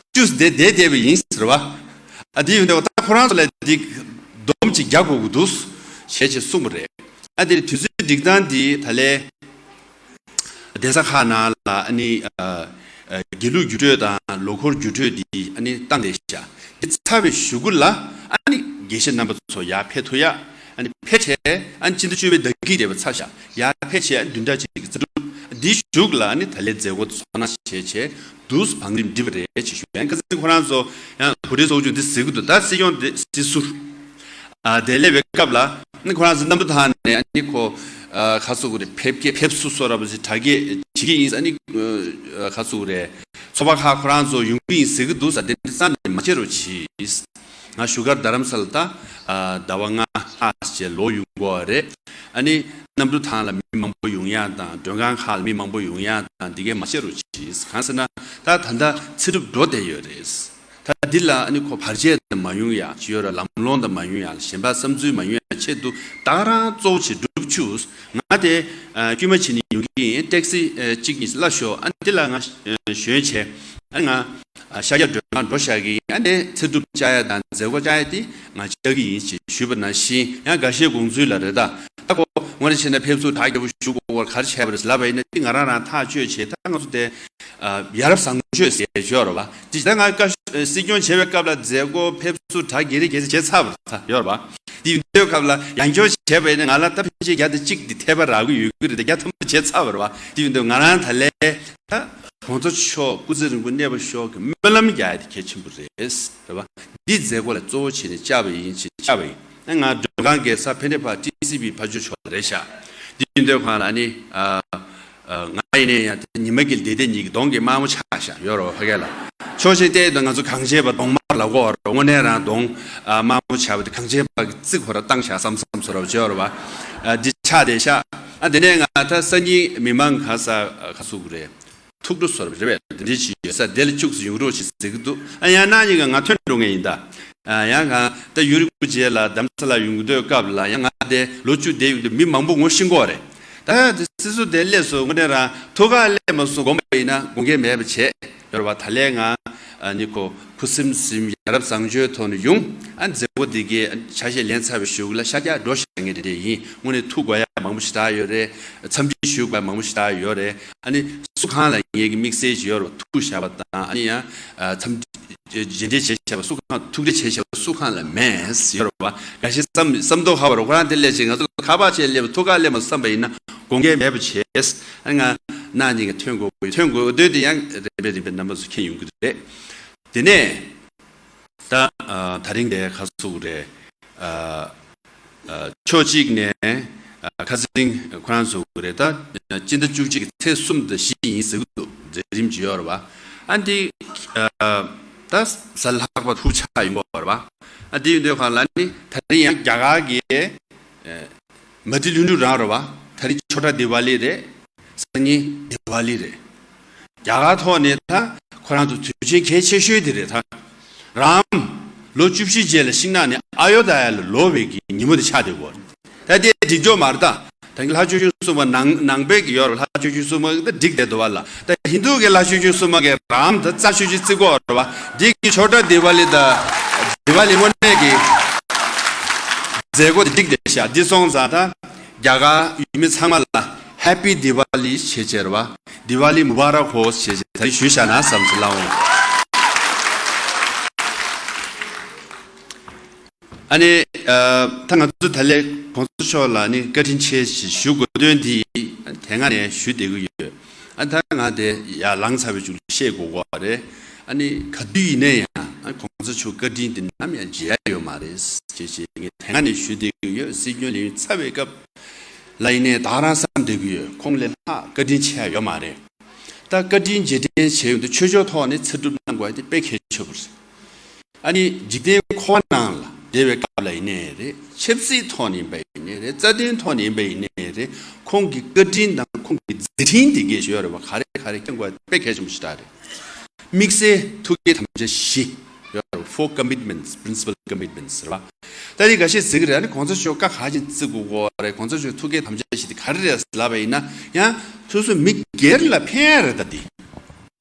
བཅུ་བསྡད་བསྡད་བསྡད་པ་ཡིན་ཟེར་བ། ཨ་དེ་ཡིན་དུས་ད་ཁོ་རང་ཚོ་ལ་འདི་སྡོམ་ཅིག་རྒྱག་དགོས་ཀྱི་འདུག་ཞེས་ཅིག་གསུངས་པ་རེད། ཨ་དེ་དུས་ཚོད་སྒྲིག་སྟངས་འདི་ད་ལས་གདན་ས་ཁག་ནང་ལ་ཨ་ནི་དགེ་ལུགས་བརྒྱུད་སྤྲོད་དང་ལོ་འཁོར་བརྒྱུད་སྤྲོད་འདི་ཨ་ནི་བཏང་བསྡད་ཤག་འདི་ཚར་བའི་གཞུག་གུ་ལ་ཨ་ནི་དགེ་བཤེས་རྣམ་པ་ཚོ་ཡར་ཕེབས་ཐུབ་ཡ། ཨ་ནི་ཕལ་ཆེར་ཨ་ནི་སྤྱི་ཟླ་བཅུ་པའི་ཟླ་དཀྱིལ་དེ་བ་ཚར་ཤག་ཡར་ཕལ་ཆེར་ཨ་ནི་བདུན་ཕྲག་གཅིག་གི་རྩ་གྲུབ་འདིའི་གཞུག་ལ་ཨ་ནི་ད་ལན་མཛད་སྒོ་ཚོགས་གནང་བྱས་བྱས་འདུག་བང་རིམ་འགྲིག་པ་རེད་ཅེས་ཞུ། ཡང་ཁ་སང་ཁོ་རང་ཚོ་ཡང་གོ་སྒྲིག་ཚོགས་ཆུང་འདི་ཟེར་གི་འདུག་ད་སྲིད་སྐྱོང་འདི་སྲིད་ཟུར་ཨ་དེ་སླེབས་པའི་སྐབས་ལ་ཨ་ནི་ཁོ་རང་ཚོ་གནམ་གྲུ་ཐང་ནས་ཨ་ནི་ཁོ་ཨ་ཁ་སུ་གུ་རེ་ཕེབས་ཀྱི་ཕེབས་སུ་སོ་ར་བ་ཞིག་གྲ་རྒྱས་བྱེད་ཀྱི་ཡིན། ཨ་ནི་ཨ་ཁ་སུ་གུ་རེ་ཚོགས་པ་ཁག་ཁོ་རང་ཚོ་ཡོང་གི་ཡིན་ཟེར་གི་འདུག་ས་དེ་འདྲ་རྩ་ནས་མ་བྱེད་རོགས་གྱིས། ང་བཞུགས་སྒར་རྡ་རམ་ས་ལ་ད་ཨ་ཟླ་བ་ལྔ་ལྷག་ཅིག་ལོག་ཡོང་གི་ཡོད་རེད། ཨ་ནི་གནམ་གྲུ་ཐང་ལ་མི་མང་པོ་ཡོང་ཡག་དང་མགྲོན་ཁང་ཁག་ལ་མི་མང་པོ་ཡོང་ཡག་དང་འདི་གས་མ་བྱེད་རོགས་གྱིས། གང་ཟེར་ན་ད་ད་ལྟ་ཚེ་སྒྲུབ་འགྲོ་བསྡད་ཡོད་རེད། ད་འདི་ལ་ཨ་ནི་ཁོ་བར་ཆད་དུ་མ་ཡོང་ཡག་ཅིག་ཡོད་ར། ལམ་ལྷོང་དུ་མ་ཡོང་ཡག་གཞན་པ་བསམ་ཚུལ་མ་ཡོང་ཡག་ཆེད་དུ་ད་ག་རང་གཙོ་བོ་བྱེད་སྒྲུབ་ཆུ། ང་དེ་ཨ་དཀྱུས་མ་བྱེད་ནས་ཡོང་གི་ཡིན། ཊེག་སི་ཨ་གཅིག་གཉིས་གླ་ཞོག་ཨ་འདི་ལ་ང་ཨ་ཞོན་བྱས། ཨ་ང་ཨ་ཤར་རྒྱག་མགྲོན་ཁང་འགྲོ་བཞག་གི་ཡིན། ཨ་ནི་ཚེ་སྒྲུབ་བཅར་ཡ་དང་མཛད་སྒོ་བཅར་ཡ་དེ་ང་བཅར་གི་ཡིན་ཞེས་ཞུས་པ་ནང་བཞིན། ཡང་འགའ་ཤས་དགོངས་ཚུལ་ལ་རེད། ད་ད་ཁོ་དངོས་གནས་བྱས་ན་ཕེབས་བསུ་གྲ་རྒྱས་པོ་ཞུ་དགོས་པར་ག་རེ་བྱས་པ་རེད་ལབ་པ་ཡིན་ན། དེ་ང་རང་རང་ཐག་གཅོད་བྱས། ད་ང་ཚོ་དེ་ཨ་ཡ་རབས་བཟང་སྤྱོད་ཟེར་ཡོད་རེད་བ། དེ་ད་ང་བཀའ་སྲིད་སྐྱོང་བྱེད་པའི་སྐབས་ལ་མཛད་སྒོ་ཕེབས་བསུ་གྲ་རྒྱས་རེ་རྒྱས་བྱས་ཚར་བ་རེད། ད་ཡོད་རེད་བ། དེ་ཡིན་དུས་སྐབས་ལ་ཡང་བསྐྱར་བྱས་པ་ཡིན་ན་ང་ལ་ད་ཕལ་ཆེར་བརྒྱ་དང་གཅིག་དེ་འཐད་པ་རག་གི་ཡོད་ཀྱི་རེད། ད་བརྒྱ་ཐམ་པ་བྱས་ཚར་བ་རེད་བ། དེ་ཡིན་དུས་ང་རང་ད་ལས་ད་གོང་ས་མཆོག་སྐུ་ཚེ་རིང་པོ་གནས་པར་ཤོག་གི་སྨོན་ལམ་རྒྱག་ཡ་དེ་གལ་ཆེན་པོ་རེད། རེད་བ། འདི་མཛད་སྒོ་ལ་གཙོ་བོ་བྱས་ནས་བཅར་བ་ཡིན་ཞེས་བཅར་བ་ཡིན། ཨ་ང་མགྲོན་ཁང་གི་ས་ཕན་བདེ་ཕ་ཊི་སི་བི་ཕ་ཇོ་ཕྱོགས་ལ་རེད་ཤག་དེ་ཡིན་དུས་གང་ལ་ཨ་ནི་ཨ་ཨ་ང་ཡིན་ནའི་ཡང་དེ་ཉི་མ་གི་ལྡེ་ལྡེ་གཉིས་ཀྱི་གདོང་གི་དམར་མོ་ཆགས་ཤག་ཡོད་རེད་བ། ཕ་གི་ལ་ཕྱོགས་ཞིག་བལྟས་དུས་ང་ཚོ་གངས་ཅན་པ་གདོང་དམར་ལ་གོ་བ་རེད། དངོས་གནས་རང་གདོང་ཨ་དམར་མོ་ཆགས་པ་དེ་གངས་ཅན་པ་གི་རྩིག་ཁོ་ར་བཏང་ཤག་བསམ་བསམ་ཚོར་བ་བྱེད་ཡོད་རེད་བ། ཨ་འདི་ཆགས་བསྡད་ཤག་ཨ་དེ་ནས་ང་ད་སང་ཉིན་མི་མང་ག་ས་ག་ཚུགས་རེད། ཐུགས་སྤྲོ་ཚོར་བ་རེད་པས། དེ་འདྲའི་ཞིག་ཡོད་ས་དེ་ལ་ཅུག་ཙམ་ཡོང་རོགས་ཞེས་ཟེར་གྱི་འདུག་ཨ་ཡང་ན་ཉིན་ང་ཐོན་འགྲོ་ངེས་ཡིན་ད། ཨ་ཡང་ང་ད་ཡུལ་རིན་པོ་ཆེ་ལ་རྡ་རམ་ས་ལ་ཡོང་གི་འདོད་སྐབས་ལ་ཡང་ང་དེ་ལོ་བཅུ་བསྡད་ཡོང་དུས་མི་མང་པོ་ངོ་ཤེས་ཀྱི་ཡོད་རེད། ད་དེ་སྲིད་ཟུར་དེ་སླེབས་སོང་། དངོས་གནས་རང་ཐུགས་ཁག་སླེབས་མ་སོང་། དགོངས་པ་ཡིན་ན་དགོངས་འགལ་མེད་པ་བྱས་ཡོད་རེད་བ། ད་ལན་ང་ཨ་ནི་ཁོ་ཁུ་སིམ་སིམ་ཡ་རབས་བཟང་སྤྱོད་ཐོག་ནས་ཡོང་། ཨ་མཛད་སྒོ་འདི་གའི་ཆ་ཤས་ལེན་ཚར་བའི་གཞུག་ལ་ཤར་རྒྱག་འགྲོ་བཞག་ངེས་དེ་འདྲ་ཡིན། དངོས་གནས་ཐུགས་དགོས་ཡ་མང་པོ་ཞེ་དྲག་ཡོད་རེད། འཚམས་འདྲི་ཞུ་དགོས་ཡ་མང་པོ་ཞེ་དྲག་ཡོད་རེད། ཨ་ནི་སུ་གང་ལ་ངེད་ཀྱི་དམིགས་བསལ་ཞིག་ཡོད་རེད་བ། ཐུགས་བཞག་པ་དང་། ཨ་ནི་ཡང་ཨ་འཚམས་འདྲི་རྗེས་འདྲི་བྱས་བྱས་པ། སུ་གང་ཐུགས་རྗེ་ཆེ་བྱས་པ་སུ་གང་ལ་མེད་ཡོད་རེད་བ། འགའ་ཤས་བསམ་བསམ་མདོག་ཁ་བ་རེད། ཁོ་རང་དེ་སླེབས་བྱས་ང་ཚོ་ཁ་པར་བྱས་སླེབས། ཐུགས་ཁག་སླེབས་མ་བསམ་པ་ཡིན་ན་དགོངས་འགལ་མེད་པ་བྱས། ཨ་ང་གནངས་ཉིན་ག་ཐོན་དགོས། ཐོན་དགོས་འདོད་དེ་ཡང་རིམ་པས་རིམ་པས་རྣམ་པ་ཚོ་མཁྱེན་ཡོང་གི་རེད། དེ་ནས་ད་ཨ་ད་རིང་དེ་ཁ་སུ་རེད། ཨ་ཨ་ཕྱོགས་གཅིག་ནས་ཨ་ཁ་སང་ཁོ་རང་ཚོ་རེད། ད་སྤྱི་ཟླ་བཅུ་གཅིག་གི་ཚེས་གསུམ་དང་བཞི་ཡིན་ཟེར་གི་འདུག་མཛད་རིམ་ཅིག་ཡོད་རེད་བ། ཨ་འདི་ཨ་ད་གཟའ་ལྷག་པ་ཐུག་ཆགས་ཡིན་པ་རེད་བ། ཨ་འདི་ཡིན་དུས་གང་ལ་ནི་ད་རིང་ཡང་རྒྱ་གར་གྱི་ཨ་མ་ཏི་ལྷུན་གྲུབ་རང་རེད་བ། ད་རིང་ཆོ་འཕྲུལ་དི་ཝ་ལི་རེད། སང་ཉིན་དི་ཝ་ལི་རེད། རྒྱ་གར་ཐོག་ནས་ད་ཁོ་རང་ཚོ་དུས་ཆེན་གལ་ཆེ་ཤོས་དེ་རེད། ད་རམ་ལོ་བཅུ་བཞི་རྗེས་ལ་ཤིང་ནགས་ནས་ཨ་ཡོ་དྷ་ཡ་ལ་ལོག་པའི་གི་ཉིན་མོ་དེ་ཆགས་བསྡད་ཡོད་རེད། ད་དེ་འགྲིག་རྒྱུ་མ་རེད། ད་ད་གིན་ལྷ་ཆོས་སྐྱོང་སྲུང་མ་ནང་ནང་པའི་གི་ཡོད་རེད། ལྷ་ཆོས་སྐྱོང་སྲུང་མ་ད་འགྲིག་བསྡད་འདུག་བ་ལ། ད་ཧིན་དུ་གི་ལྷ་ཆོས་སྐྱོང་སྲུང་མ་གི་རམ་ད་རྩ་ཆོས་སྐྱོང་རྩི་གོ་རེད་བ། འདི་གི་ཆོ་འཕྲུལ་དི་ཝ་ལི་ད་ དི་ཝ་ལི་དངོས་གནས་ཀྱི་མཛད་སྒོ་དེ་འགྲིག་བསྡད་ཤག་འདི་སོང་ཙང་ད་རྒྱ་གར་ཡུལ་མི་ཚང་མ་ལ་ཧེ་པི་དི་ཝ་ལི་ཞེས་བྱ་བ། དི་ཝ་ལི་མུ་བ་རག་ཧོ་ཞེས་བྱ་ད་རེས་ཞུས་བཞག་ན་བསམ་སོང་། ལགས་འོང་། ཨ་ནི། ཨ། ད་ང་ཚོ་ད་ལས་གོང་ས་མཆོག་ལ་ནི་བཀའ་དྲིན་ཆེ་ཞེས་ཞུ་དགོས་དོན་དེ་དེ་སྔ་ནས་ཞུ་བསྡད་ཀྱི་ཡོད། ཨ། ད་ང་དེ་ཡར་ལངས་ཚར་བའི་མཇུག་ལ་བཤད་དགོས་ཀྱི་རེད། ཨ་ནི་ག་དུས་ཡིན་ན་ཡང་ཨ་གོང་ས་མཆོག་བཀའ་དྲིན་དེ་ནམ་ཡང་བརྗེད་ཡ་ཡོད་མ་རེད་ཅེས་ཅེས་ངས་དེ་སྔ་ནས་ཞུ་བསྡད་ཀྱི་ཡོད། སྲིད་སྐྱོང་ལས་ཡུན་ཚར་བའི་སྐབས་ལ་ཡིན་ནའི་ད་ག་རང་བསམ་བསྡད་ཀྱི་ཡོད། ཁོང་ལས་ལྷག་བཀའ་དྲིན་ཆེ་ཡ་ཡོད་མ་རེད། ད་བཀའ་དྲིན་རྗེས་དྲན་བྱས་ཡོང་དུས་ཆོས་ཕྱོགས་ཐོག་ནས་ཚེ་སྒྲུབ་གནང་དགོས་ཡ་དེ་དཔེ་གལ་ཆེ་པོ་རེད། ཨ་ནི་འཇིག་རྟེན་འཁོར་བ་ནང་ལ་བསྡད་པའི་སྐབས་ལ་ཡིན་ནའི་རེད། ཆབ་སྲིད་ཐོག་ནས་ཡིན་པ་ཡིན་ནའི་རེད། རྩ་དོན་ཐོག་ནས་ཡིན་པ་ཡིན་ནའི་རེད། ཁོང་གི་བཀའ་དྲིན་དང་ཁོང་གི་མཛད་འཕྲིན་དེ་གས་ཡོད་རེད་བ། ག་རེ་ག་རེ་བསྐྱང་དགོས་དཔེ་གལ་ཆེན་པོ་ཞིག་རེད། དམིགས་བསལ་ཐུགས་བསྐྱེད་དམ་བཅའ་བཞི་ཡོད་རེད། Four commitments, principal commitments རེད་བ། ད་དེ་འགའ་ཤས་ཟེར་གི་རེད། ཨ་ནི་གོང་ས་མཆོག་བཀའ་ག་ཅིག་བརྩི་དགོས་ཀྱི་རེད། གོང་ས་མཆོག་ཐུགས་བསྐྱེད་དམ་བཅའ་བཞི་དེ་ག་རེ་རེད་ལབ་པ་ཡིན་ན། ཡང་སོ་སོ་མི་སྒེར་ལ་ཕན་ཡ་རེད། ད་དེ།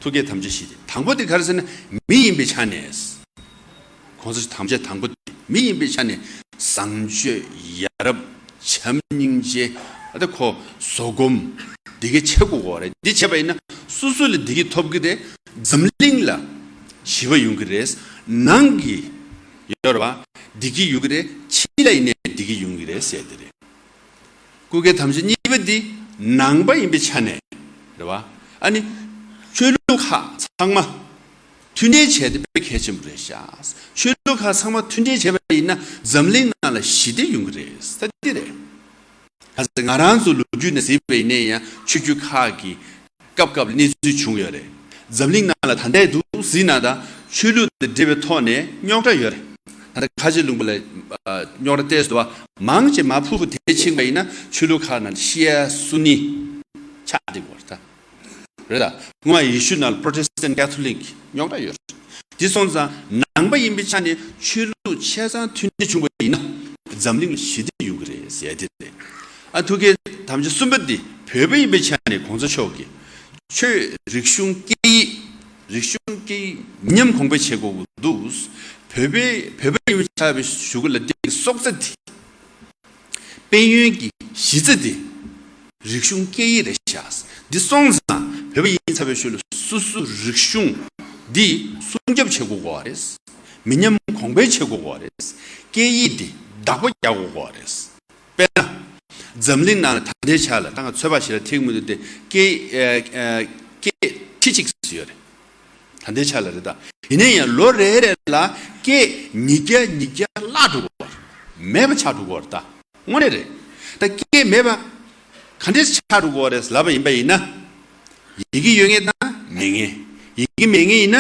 ཐུགས་བསྐྱེད་དམ་བཅའ་བཞི་དེ་དང་པོ་དེ་ག་རེ་ཟེར་ན། མི་ཡིན་པའི་ཆ་ནས། གོང་ས་དམ་བཅའ་དང་པོ་དེ་མི་ཡིན་པའི་ཆ་ནས་བཟང་སྤྱོད་ཡ་རབས་བྱམས་སྙིང་རྗེ། ཨ་ད་ཁོ་བཟོད་སྒོམ་འདི་གའི་ཆེ་དགོས་ཀྱི་རེད། འདི་བྱས་པ་ཡིན་ན་སོ་སོ་ལ་བདེ་སྐྱིད་ཐོབ་ཀྱི་རེད། འཛམ་གླིང་ལ་ཞི་བ་ཡོང་གི་རེད། ནང་གི་ཡོད་རེད་བ། བདེ་སྐྱིད་ཡོང་གི་རེད། ཕྱི་ལ་ཡིན་ནའི་བདེ་སྐྱིད་ཡོང་གི་རེད་ཟེར་དེ་རེད། སྐུ་སྒེར་དམ་བཅའ་གཉིས་པ་འདི་ནང་པ་ཡིན་པའི་ཆ་ནས་རེད་བ། ཨ་ནི་ཆོས་ལུགས་ཁག་ཚང་མ་མཐུན་འབྲེལ་བྱས་ཏེ་དཔེ་གལ་ཆེན་པོ་རེད་ཤག་ཆོས་ལུགས་ཁག་ཚང་མ་མཐུན་འབྲེལ་བྱས་པ་ཡིན་ན་འཛམ་གླིང་ནང་ལ་ཞི་བདེ་ཡོང་གི་རེད་ཟེར་དེ་རེད། ག་ཚོད་ང་རང་ཚོ་ལོ་རྒྱུས་ནས་གཟིགས་པ་ཡིན་ན་ཡང་ཆོས་བརྒྱུད་ཁག་གི་སྐབས་སྐབས་ལ་གནས་ཚུལ་བྱུང་ཡོད་རེད། འཛམ་གླིང་ནང་ལ་ད་ལྟའི་འདུག་ཟིན་ན་ད་ཆོས་ལུགས་དང་འབྲེལ་བའི་ཐོག་ནས་རྙོག་དྲ་ཡོད་རེད། ད་ལྟ་ཁ་ཆེ་ལུང་པ་ལ་ཨ་རྙོག་དྲ་ཏོག་ཙམ་འདུག་བ། མང་ཆེ་མར་ཕུ་བོ་དེ་ཕྱིན་པ་ཡིན་ན་ཆོས་ལུགས་ཁག་ནང་ཤི་ཡ་སུ་ནི་ཆགས་བསྡད་ཡོད་རེད་ད། རེད་ད། སྔོན་མ་ཡེ་ཤུ་ནང་ལ་Protestant Catholic་རྙོག་དྲ་ཡོད་རེད། དེ་སོང་ཙང་ནང་པ་ཡིན་པའི་ཆ་ནས་ཆོས་ལུགས་ཆ་ཚང་མཐུན་སྒྲིལ་བྱུང་བ་ཡིན་ན་འཛམ་གླིང་ལ་ཞི་བདེ་ཡོང་གི་རེད་ཟེར་དེ་རེད། ཨ་ཐུགས་བསྐྱེད་དམ་བཅའ་གསུམ་པ་འདི་བོད་པ་ཡིན་པའི་ཆ་ནས་གོང་ས་མཆོག་གིས་ཆོས་རིག་གཞུང་སྐད་ཡིག་རིག་གཞུང་སྐད་ཡིག་མི་ཉམས་གོང་འཕེལ་བྱེད་དགོས་ཀྱི་འདུག་བོད་པའི་བོད་པ་ཡིན་པའི་ཆ་བའི་གཞུག་གུ་ལ་འདི་གི་སྲོག་རྩ་འདི། དཔལ་ཡོན་གྱི་གཞི་རྩ་དེ་རིག་གཞུང་སྐད་ཡིག་རེད་ཤག་འདི་སོང་ཙང་བོད་པ་ཡིན་ཚར་བའི་ཤུལ་ལ་སོ་སོ་རིག་གཞུང་འདི་སྲུང་སྐྱོབ་བྱེད་དགོས་ཀྱི་རེད། མི་ཉམས་གོང་འཕེལ་བྱེད་དགོས་ཀྱི་རེད། སྐད་ཡིག་འདི་བདག་པོ་རྒྱག་དགོས་ཀྱི་རེད། དཔེར་ན། འཛམ་གླིང་ནང་ལ་ད་ལྟའི་ཆ་ལ་ད་ང་ཚོད་དཔག་ཞིག་ལ་ཐིག་མི་འདུག་སྟེ་སྐད་ཨ་ཨ་སྐད་ཁྲི་གཅིག་ཙམ་ཡོད་རེད། ད་ལྟའི་ཆ་ལ་རེད་ད། ཡིན་ན་ཡང་ལོ་རེ་རེ་ལ་སྐད་ཉིས་བརྒྱ་ཉིས་བརྒྱ་བརླག་འགྲོ་གི་རེད། མེད་པ་ཆགས་འགྲོ་གི་རེད་ད། དངོས་གནས་རེད། ད་སྐད་མེད་པ་ག་འདྲས་ཆགས་འགྲོ་གི་རེད་ལབ་པ་ཡིན་པ་ཡིན་ན། ཡི་གེ་ཡོད་མཁན་དང་མེད་མཁན། ཡི་གེ་མེད་མཁན་ཡིན་ན་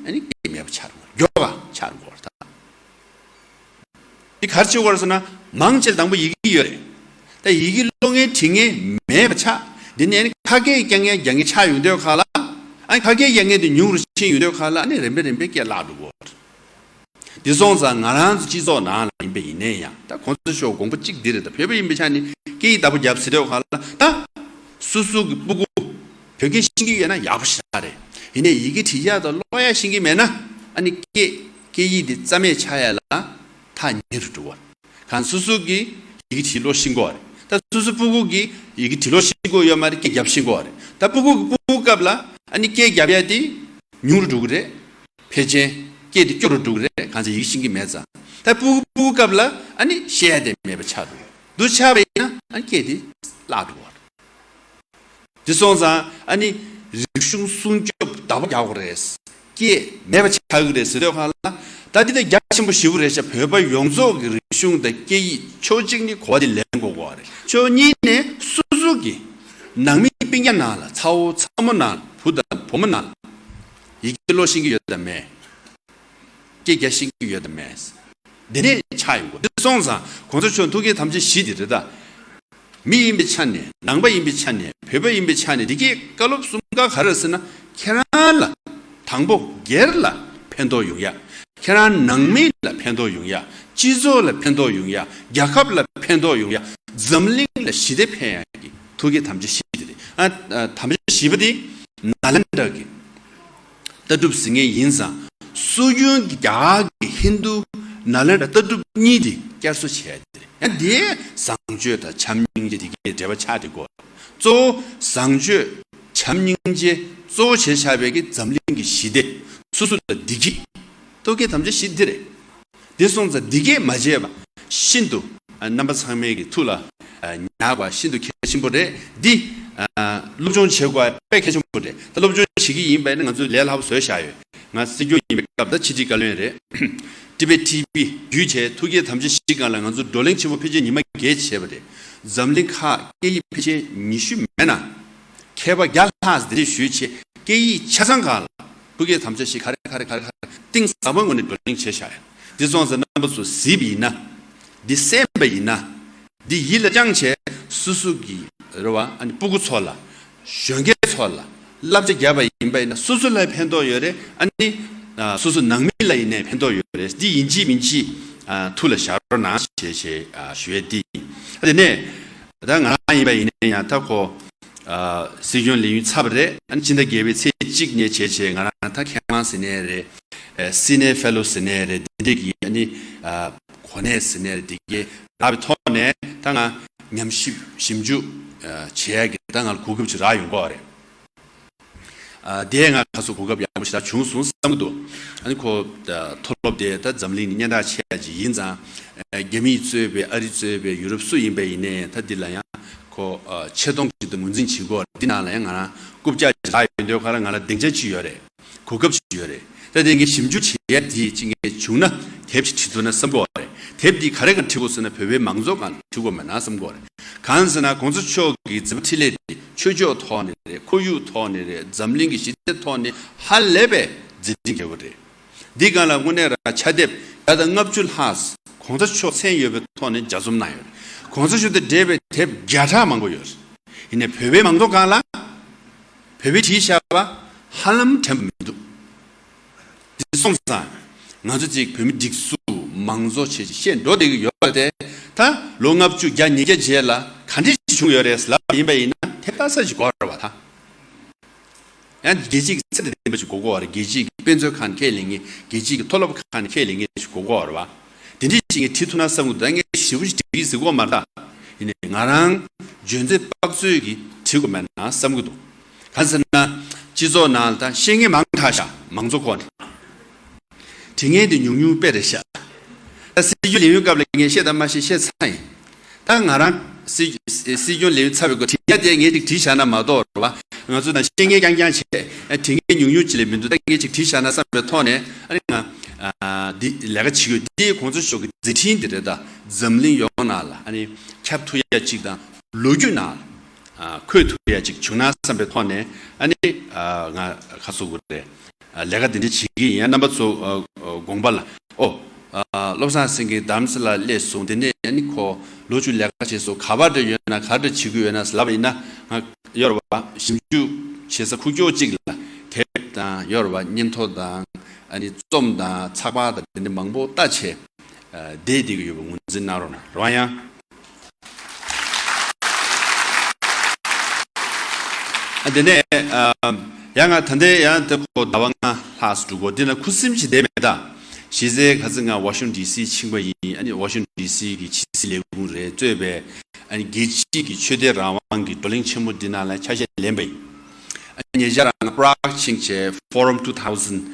ཨ་ནི་སྐད་མེད་པ་ཆགས་འགྲོ་གི་རེད། མགྱོགས་པ་ཆགས་འགྲོ་གི་རེད་ད། འདི་ག་རེ་བྱེད་དགོས་རེད་ཟེར་ན། མང་ཆེ་དང་པོ་ཡི་གེ་ཡོད་རེད། ད་ཡི་གེ་ཀློག་མཁན་འབྲི་མཁན་མེད་པ་ཆགས། འདི་ནས་ཨ་ནི་ཁ་སྐད་རྒྱག་མཁན་རྒྱག་མཁན་ཆགས་ཡོང་དུས་ཁ་ལ། ཨ་ནི་ཁ་སྐད་རྒྱག་མཁན་དེ་ཉུང་རུ་ཕྱིན་ཡོང་དུས་ཁ་ལ་ཨ་ནི་རིམ་པས་རིམ་པས་སྐད་བརླག་འགྲོ་གི་རེད། འདི་སོང་ཙང་ང་རང་ཚོ་སྤྱི་ཚོགས་ནང་ལ་ཡིན་པ་ཡིན་ན་ཡང་ད་གོང་ས་མཆོག་དགོངས་པ་གཅིག་འདི་རེད། ད་བོད་པ་ཡིན་པའི་ཆ་ནས་སྐད་ཡིག་བདག་པོ་རྒྱབ་ཟེར་དུས་ཁ་ལ་ད། སོ་སོ་གི་སྤུ་གུ་བོད་སྐད་ཤེས་ཀྱི་ཡོད་ན་ཡག་པོ་ཞེ་དྲག་རེད། ཡིན་ནའི་ཡི་གེ་བྲིས་ཡག་དང་ཀློག་ཡག་ཤེས་ཀྱི་མེད་ན་ཨ་ནི་སྐད་སྐད་ཡིག་འདི་རྩ་མེད་ཆགས་ཡ་ལ་ཐག་ཉེ་རུ་འགྲོ་བ། གང་སོ་སོ་གི་ཡི་གེ་བྲིས་ཀློག་ཤེས་ཀྱི་ཡོད་རེད། ད་སོ་སོ་སྤུ་གུ་གི་ཡི་གེ་བྲིས་ཀློག་ཤེས་ཀྱི་ཡོད་མ་རེད། སྐད་རྒྱབ་ཤེས་ཀྱི་ཡོད་རེད། ད་སྤུ་གུ་གི་སྤུ་གུ་སྐབས་ལ་ཨ་ནི་སྐད་རྒྱབ་ཡ་དེ་ཉུང་རུ་འགྲོ་གི་རེད། ཕལ་ཆེར་སྐད་དེ་སྐྱོ་རུ་འགྲོ་གི་རེད། གང་ཚེ་ཡི་གེ་ཤེས་ཀྱི་མེད་ཙང་། ད་སྤུ་གུ་སྤུ་གུ་སྐབས་ལ་ཨ་ནི་བཤད་ཡ་དེ་མེད་པ་ཆགས་འགྲོ། འདུ་ཆགས་པ་ཡིན་ན་ཨ་ནི་སྐད་དེ་བརླག་འགྲོ་བ་རེད། དེ་སོང་ཙང་ཨ་ནི་རིག་གཞུང་སྲུང་སྐྱོབ་བདག་པོ་རྒྱག་དགོས་རེད། སྐད་མེད་པ་ཆགས་ཀྱི་རེད་ཟེར་དུས་ཁ་ལ་ད་འདི་ད་རྒྱ་ཆེན་པོ་ཞེ་པོ་རེད་ཤག་བོད་པ་ཡོངས་རྫོགས་ཀྱི་རིག་གཞུང་དང་སྐད་ཡིག་ཕྱོགས་གཅིག་ནས་གོ་བ་དེ་ལེན་དགོས་ཀྱི་རེད། ཕྱོགས་གཉིས་ནས་སོ་སོ་གི་ནང་མི་སྤུན་ཀྱག་ནང་ལ་ཚ་བོ་ཚ་མོ་ནང་ལ་བུ་དང་བུ་མོ་ནང་ལ་ཡི་གེ་ཀློག་ཤེས་ཀྱི་ཡོད་དམ་མེད། སྐད་རྒྱག་ཤེས་ཀྱི་ཡོད་དམ་མེད། འདི་ནས་ཆགས་ཡོང་གི་རེད། འདི་སོང་ཙང་གོང་ས་མཆོག་ཐུགས་བསྐྱེད་དམ་བཅའ་བཞི་འདི་རེད་ད། མི་ཡིན་པའི་ཆ་ནས་ནང་པ་ཡིན་པའི་ཆ་ནས་བོད་པ་ཡིན་པའི་ཆ་ནས་འདི་གའི་བཀའ་སློབ་གསུམ་ཀ་ག་རེ་ཟེར་ན། ཁྱེད་རང་ལ་དང་པོ་སྒེར་ལ་ཕན་ཐོགས་ཡོང་ཡ། ཁྱེད་རང་ནང་མི་ལ་ཕན་ཐོགས་ཡོང་ཡ། སྤྱི་ཚོགས་ལ་ཕན་ཐོགས་ཡོང་ཡ། རྒྱལ་ཁབ་ལ་ཕན་ཐོགས་ཡོང་ཡ། འཛམ་གླིང་ལ་ཞི་བདེ་ཕན་ཡ་གི་ཐུགས་བསྐྱེད་དམ་བཅའ་བཞི་འདི་རེད། ཨ་ཨ་དམ་བཅའ་བཞི་པ་འདི་ནཱ་ལེནྡྲ་གི་ལྟ་གྲུབ་ཟེར་མཁན་ཡིན་ཙང་སྲོལ་རྒྱུན་གྱི་རྒྱ་གར་གྱི་ཧིན་རྡུ་ ནཱ་ལེནྡྲ་ལྟ་གྲུབ་གཉིས་དེ་བསྐྱར་གསོ་བྱས་ཏེ་རེད། ཡང་དེ་བཟང་སྤྱོད་དང་བྱམས་སྙིང་རྗེ་དེ་གའི་འབྲེལ་བ་ཆགས་ཏེ་གོ། གཙོ་བོ་བཟང་སྤྱོད་བྱམས་སྙིང་རྗེ་གཙོ་བོ་བྱས་བཞག་པའི་གི་འཛམ་གླིང་གི་ཞི་བདེ། སོ་སོ་ལ་བདེ་སྐྱིད། ཐུགས་བསྐྱེད་དམ་བཅའ་བཞི་འདི་རེད། འདི་སོང་ཙང་འདི་གས་མ་བརྗེད་པ་ཤིན་ཏུ་ཨ་རྣམ་པ་ཚང་མའི་གི་ཐུགས་ལ་ཨ་ཉར་བ་ཤིན་ཏུ་གལ་ཆེན་པོ་རེད། འདི་ཨ་སློབ་སྦྱོང་བྱེད་དགོས་དཔེ་གལ་ཆེན་པོ་རེད། ད་སློབ་སྦྱོང་བྱེད་ཀྱི་ཡིན་པ་ཡིན་ན་ང་ཚོས་ལས་སླ་པོ་བཟོས་བཞག་ཡོད། ང་སྲིད་སྐྱོང་ཡིན་པའི་སྐབས་ད་ཕྱི་དྲིལ་བཀའ་བློན་རེད། ཊི་བེཊ་ཊི་ཝི་བརྒྱུད་བྱས་ཐུགས་བསྐྱེད་དམ་བཅའ་བཞི་སྒང་ལ་ང་ཚོ་བགྲོ་གླེང་ཆེན་མོ་ཕལ་ཆེར་ཉི་མ་བརྒྱད་བྱས་པ་རེད། འཛམ་གླིང་ཁག་སྐད་ཡིག་ཕལ་ཆེར་ཉི་ཤུ་མེད་ན། མཁས་པ་བརྒྱ་ལྷག་འདིར་ཞུས་བྱས་སྐད་ཡིག་ཆ་ཚང་གང་ལ་ཕུགས་ཀྱི་དམ་བཅའ་ཞིག་ག་རེ་ག་རེ་ག་རེ་ག་རེ་གཏིང་ཟབ་པོའི་ངོས་ནས་བགྲོ་གླེང་བྱས་བཞག་ཡོད། འདི་སོང་ཙང་རྣམ་པ་ཚོ་གཟིགས་པ་ཡིན་ན། འདི་གསན་པ་ཡིན་ན། འདི་ཡིད་ལ་བཅངས་བྱས་སོ་སོ་གི་རེ་བ་ཨ་ནི་སྤུ་གུ་ཚོ་ལ་གཞོན་སྐྱེས་ཚོ་ལ་བསླབ་བྱ་བརྒྱབ་པ་ཡིན་པ་ཡིན་ན་སོ་སོ་ལ་ཕན་ཐོགས་ཡོད་རེད། ཨ་ནི་ཨ་སོ་སོ་ནང་མི་ལ་ཡིན་ནའི་ཕན་ཐོགས་ཡོད་རེད། འདི་ཡིན་གཅིག་མིན་གཅིག་ཨ་ཐུགས་ལ་བཞག་རོགས་གནང་ཞེས་ཞེས་ཨ་ཞུ་ཡས་འདི་ཡིན། ཨ་དེ་ནས། ད་ང་རང་ཡིན་པ་ཡིན་ན་ཡང་ད་ཁོ། ཨ་སྲིད་སྐྱོང་ལས་ཡུན་ཚར་བ་རེད། ཨ་ནི་ཕྱི་ཟླ་བརྒྱད་པའི་ཚེས་གཅིག་ནས་བྱས་བྱས་ང་རང་ད་མཁས་དབང་ཟེར་ནའི་རེད། ཨ་སི་ནི་ཡར་ཕེ་ལོ་ཟེར་ནའི་རེད། འདི་འདྲས་ཀྱི་ཨ་ནི་ཨ་གོ་གནས་ཟེར་ནའི་རེད། འདི་གའི་རག་པའི་ཐོག་ནས་ད་ང་ཉམས་ཞིབ་ཞིབ་འཇུག་ཨ་བྱེད་ཡ་གི་ད་ང་ལ་གོ་སྐབས་ཅིག་རག་ཡོང་གི་ཡོད་རེད། ཨ་དེ་ང་ཁ་སོ་གོ་སྐབས་ཡག་པོ་ཞེ་དྲག་བྱུང་སོང་བསམ་གྱི་འདུག་ཨ་ནི་ཁོ་ད་མཐོ་སློབ་དེ་ད་འཛམ་གླིང་ནས་སྙན་གྲགས་ཆེ་ཡ་ཅིག་ཡིན་ཙང་། ཨ་རྒྱ་མིས་གཙོས་པའི་ཨ་རི་གཙོས་པའི་ཡུ་རོབ་སུ་ཡིན་པ་ཡིན་ནའི་ད་འདི་ལ་ཡང་ཁོ་ཨ་ཆེ་མཐོང་ཅིག་ཏུ་ངོས་འཛིན་བྱེད་དགོས། འདི་ནང་ལ་ཡང་ང་རང་རྐུབ་བཀྱག་ཅིག་རག་ཡོང་དུས་ག་ལ་ང་ལ་སྡིངས་ཆ་ཅིག་ཡོད་རེད། གོ་སྐབས་ཅིག་ཡོད་རེད། ད་དེ་ངས་ཞིབ་འཇུག་བྱེད་ཡ་དེ་ཅིག་ངས་བྱུང་ན་དེབ་ཅིག་བྲིས་ཐུབ་ན་བསམ་གྱི་ཡོད་རེད། དེབ་འདི་ག་རེ་ག་བྲིས་དགོས་ཟེར་ན་བོད་པའི་མང་གཙོ་སྒང་ལ་བྲིས་དགོས་མེད་ན་བསམ་གྱི་ཡོད་རེད། གང་ཟེར་ན་གོང་ས་མཆོག་གི་མཛད་པ་འཕྲིན་ལས་དེ་ཆོས་ཕྱོགས་ཐོག་ནས་རེད། ཁོར་ཡུག་ཐོག་ནས་རེད། འཛམ་གླིང་གི་ཞི་བདེ་ཐོག་ནས་ཧ་ལས་པའི་མཛད་འཕྲིན་རྒྱས་པོ་རེད། འདི་སྒང་ལ་དངོས་གནས་རང་ཕྱག་དེབ་བརྒྱ་དང་ལྔ་བཅུ་ལྷག་གོང་ས་མཆོག་མཚན་ཡོད་པའི་ཐོག་ནས་ལྗགས་རྩོམ་གནང་ཡོད་རེད། གོང་ས་མཆོག་དང་འབྲེལ་བའི་དེབ་བརྒྱ་ཕྲག་མང་པོ་ཡོད་རེད། ཡིན་ནའི་བོད་པའི་མང་གཙོ་སྒང་ལ་བོད་པས་བྲིས་བཞག་པ་ཧ་ལམ་དྲན་པ་མི་འདུག་འདི་སོང་ཙང་ང་ཚོ་ཅིག་བོད་མི་སྒྲིག་འཛུགས་མང་གཙོ་བྱས་ཅིག་བཤད་འགྲོ་བསྡད་ཀྱི་ཡོད་པ་དེ་ད་ལོ་ལྔ་བཅུ་བརྒྱ་ཉིས་བརྒྱ་རྗེས་ལ་ག་འདྲ་ཞིག་བྱུང་ཡོད་རེད་ལབ་པ་ཡིན་པ་ཡིན་ན་དེ་ལྟ་ས་ཞིག་དགོས་རེད་བ་ད། ཡང་རྒྱལ་སྤྱི་གི་ཚད་དང་ལྡན་པ་ཞིག་དགོས་ཀྱི་ཡོད་རེད། རྒྱལ་སྤྱི་གི་དཔེ་མཛོད་ཁང་ཁས་ལེན་མཁན་རྒྱལ་སྤྱི་གི་མཐོ་སློབ་ཁང་ཁས་ལེན་མཁན་ཞིག་དགོས་ཀྱི་ཡོད་རེད་བ། དེ་འདྲ་ཞིག་ངས་བྲིས་ཐུབ་ན་བསམ་གྱི་འདུག་ད་ངས་ཞེ་པོ་ཞིག་བྲིས་ཟེར་གྱི་ཡོད་མ་རེད་ད། ཡིན་ནའི་ང་རང་འཇོན་ཚད་དཔག་ཚོད་ཀྱིས་བྲིས་དགོས་མེད་ན་བསམ་གྱི་འདུག་གང་ཟེར་ན། སྤྱི་ཚོགས་ནང་ལ་ད་བཤད་མཁན་མང་དྲགས་ཤག་མང་གཙོ་སྐོར་ནས། བྲིས་མཁན་དེ་ཉུང་ཉུང་དཔེ་རེད་ཤག་ད་སྲིད་སྐྱོང་ལས་ཡུན་སྐབས་ལ་ངས་བཤད་དང་མ་བཤད་བཤད་ཚར་ཡིན། ད་ང་རང་སྲིད་སྲིད་སྐྱོང་ལས་ཡུན་ཚར་བའི་སྐོར་བྲིས་ཡ་དེ་ངས་ཅིག་བྲིས་བཞག་ན་མ་གཏོགས་རེད་བ། ང་ཚོ་ནང་བཤད་མཁན་རྐྱང་རྐྱང་བྱས་བྲིས་མཁན་ཉུང་ཉུང་ཅིག་ལས་མི་འདུག་ད་ངས་ཅིག་བྲིས་བཞག་ན་བསམ་པའི་ཐོག་ནས་ཨ་ནི་ང་ཨ་འདི་ལས་ཀ་བྱེད་ཀྱི་ཡོད། འདི་གོང་ས་མཆོག་གི་མཛད་འཕྲིན་འདི་རེད། ད་འཛམ་གླིང་ཡོངས་ནང་ལ་ཨ་ནི་ཁྱབ་ཐུབ་ཡ་ཅིག་དང་ལོ་རྒྱུས་ནང་ལ། ཨ་འཁོད་ཐུབ་ཡ་ཅིག་བྱུང་ན་བསམ་པའི་ཐོག་ནས་ཨ་ནི་ཨ་ང་ཁ་གསོ་དགོས་རེད། ཨ་ལས་ཀ་འདི་འདྲ་བྱེད་ཀྱི་ཡིན། རྣམ་པ་ཚོ་ཨ་ཨ་དགོངས་པ་ལ། ཨོ་ཨ་བློ་བཟང་སེང་གེ་རྡ་རམ་ས་ལ་སླེབས་སོང་། དེ་ནས་ཨ་ནི་ཁོ་ལོ་བཅུ་ལས་ཀ་བྱས་སོང་། ག་པར་འདྲ་ཡོད་ན་ག་འདྲ་བྱེད་ཀྱི་ཡོད་ན་ལབ་པ་ཡིན་ན། ང་ཡོད་རེད་བ། ཞིབ་འཇུག་བྱེད་ས་ཁུག་ཀྱོག་ཅིག་ལ་དེབ་དང་ཡོད་རེད་བ། སྙན་ཐོ་དང་ཨ་ནི་རྩོམ་དང་ཚགས་པར་དང་དེ་འདྲ་མང་པོ་ལྟ་བྱས། ཨ་བསྡད་བསྡད་ཀྱི་ཡོད་པ་ངོས་འཛིན་གནང་རོགས་གནང་། རེད་བ། ཡང་། ཨ་དེ་ནས་ཨ་ཡང་ང་ད་ལྟའི་ཡང་དེ་ཁོ་ཟླ་བ་ལྔ་ལྷག་ཙམ་འགྲོ་གི་འདུག་འདི་ན་ཁུ་སིམ་ཞིག་བསྡད་མེད་ད། གཞི་རྩའི་ཁ་སང་ང་ཝ་ཤིང་ཊོན་ཌི་སི་ཕྱིན་པ་ཡིན། ཨ་ནི་ཝ་ཤིང་ཊོན་ཌི་སི་གི་ཕྱི་སྲིད་ལས་ཁུངས་རེད་གཙོས་པའི་ཨ་ནི་རྒྱལ་སྤྱིའི་གི་ཆོས་དད་རང་དབང་གི་བགྲོ་གླེང་ཆེན་མོ་འདི་ནང་ལ་ཆ་ཤས་ལེན་པ་ཡིན། ཨ་ནི་ཉེ་ཆར་ང་པྲག་ཕྱིན་བྱས་Forum two thousand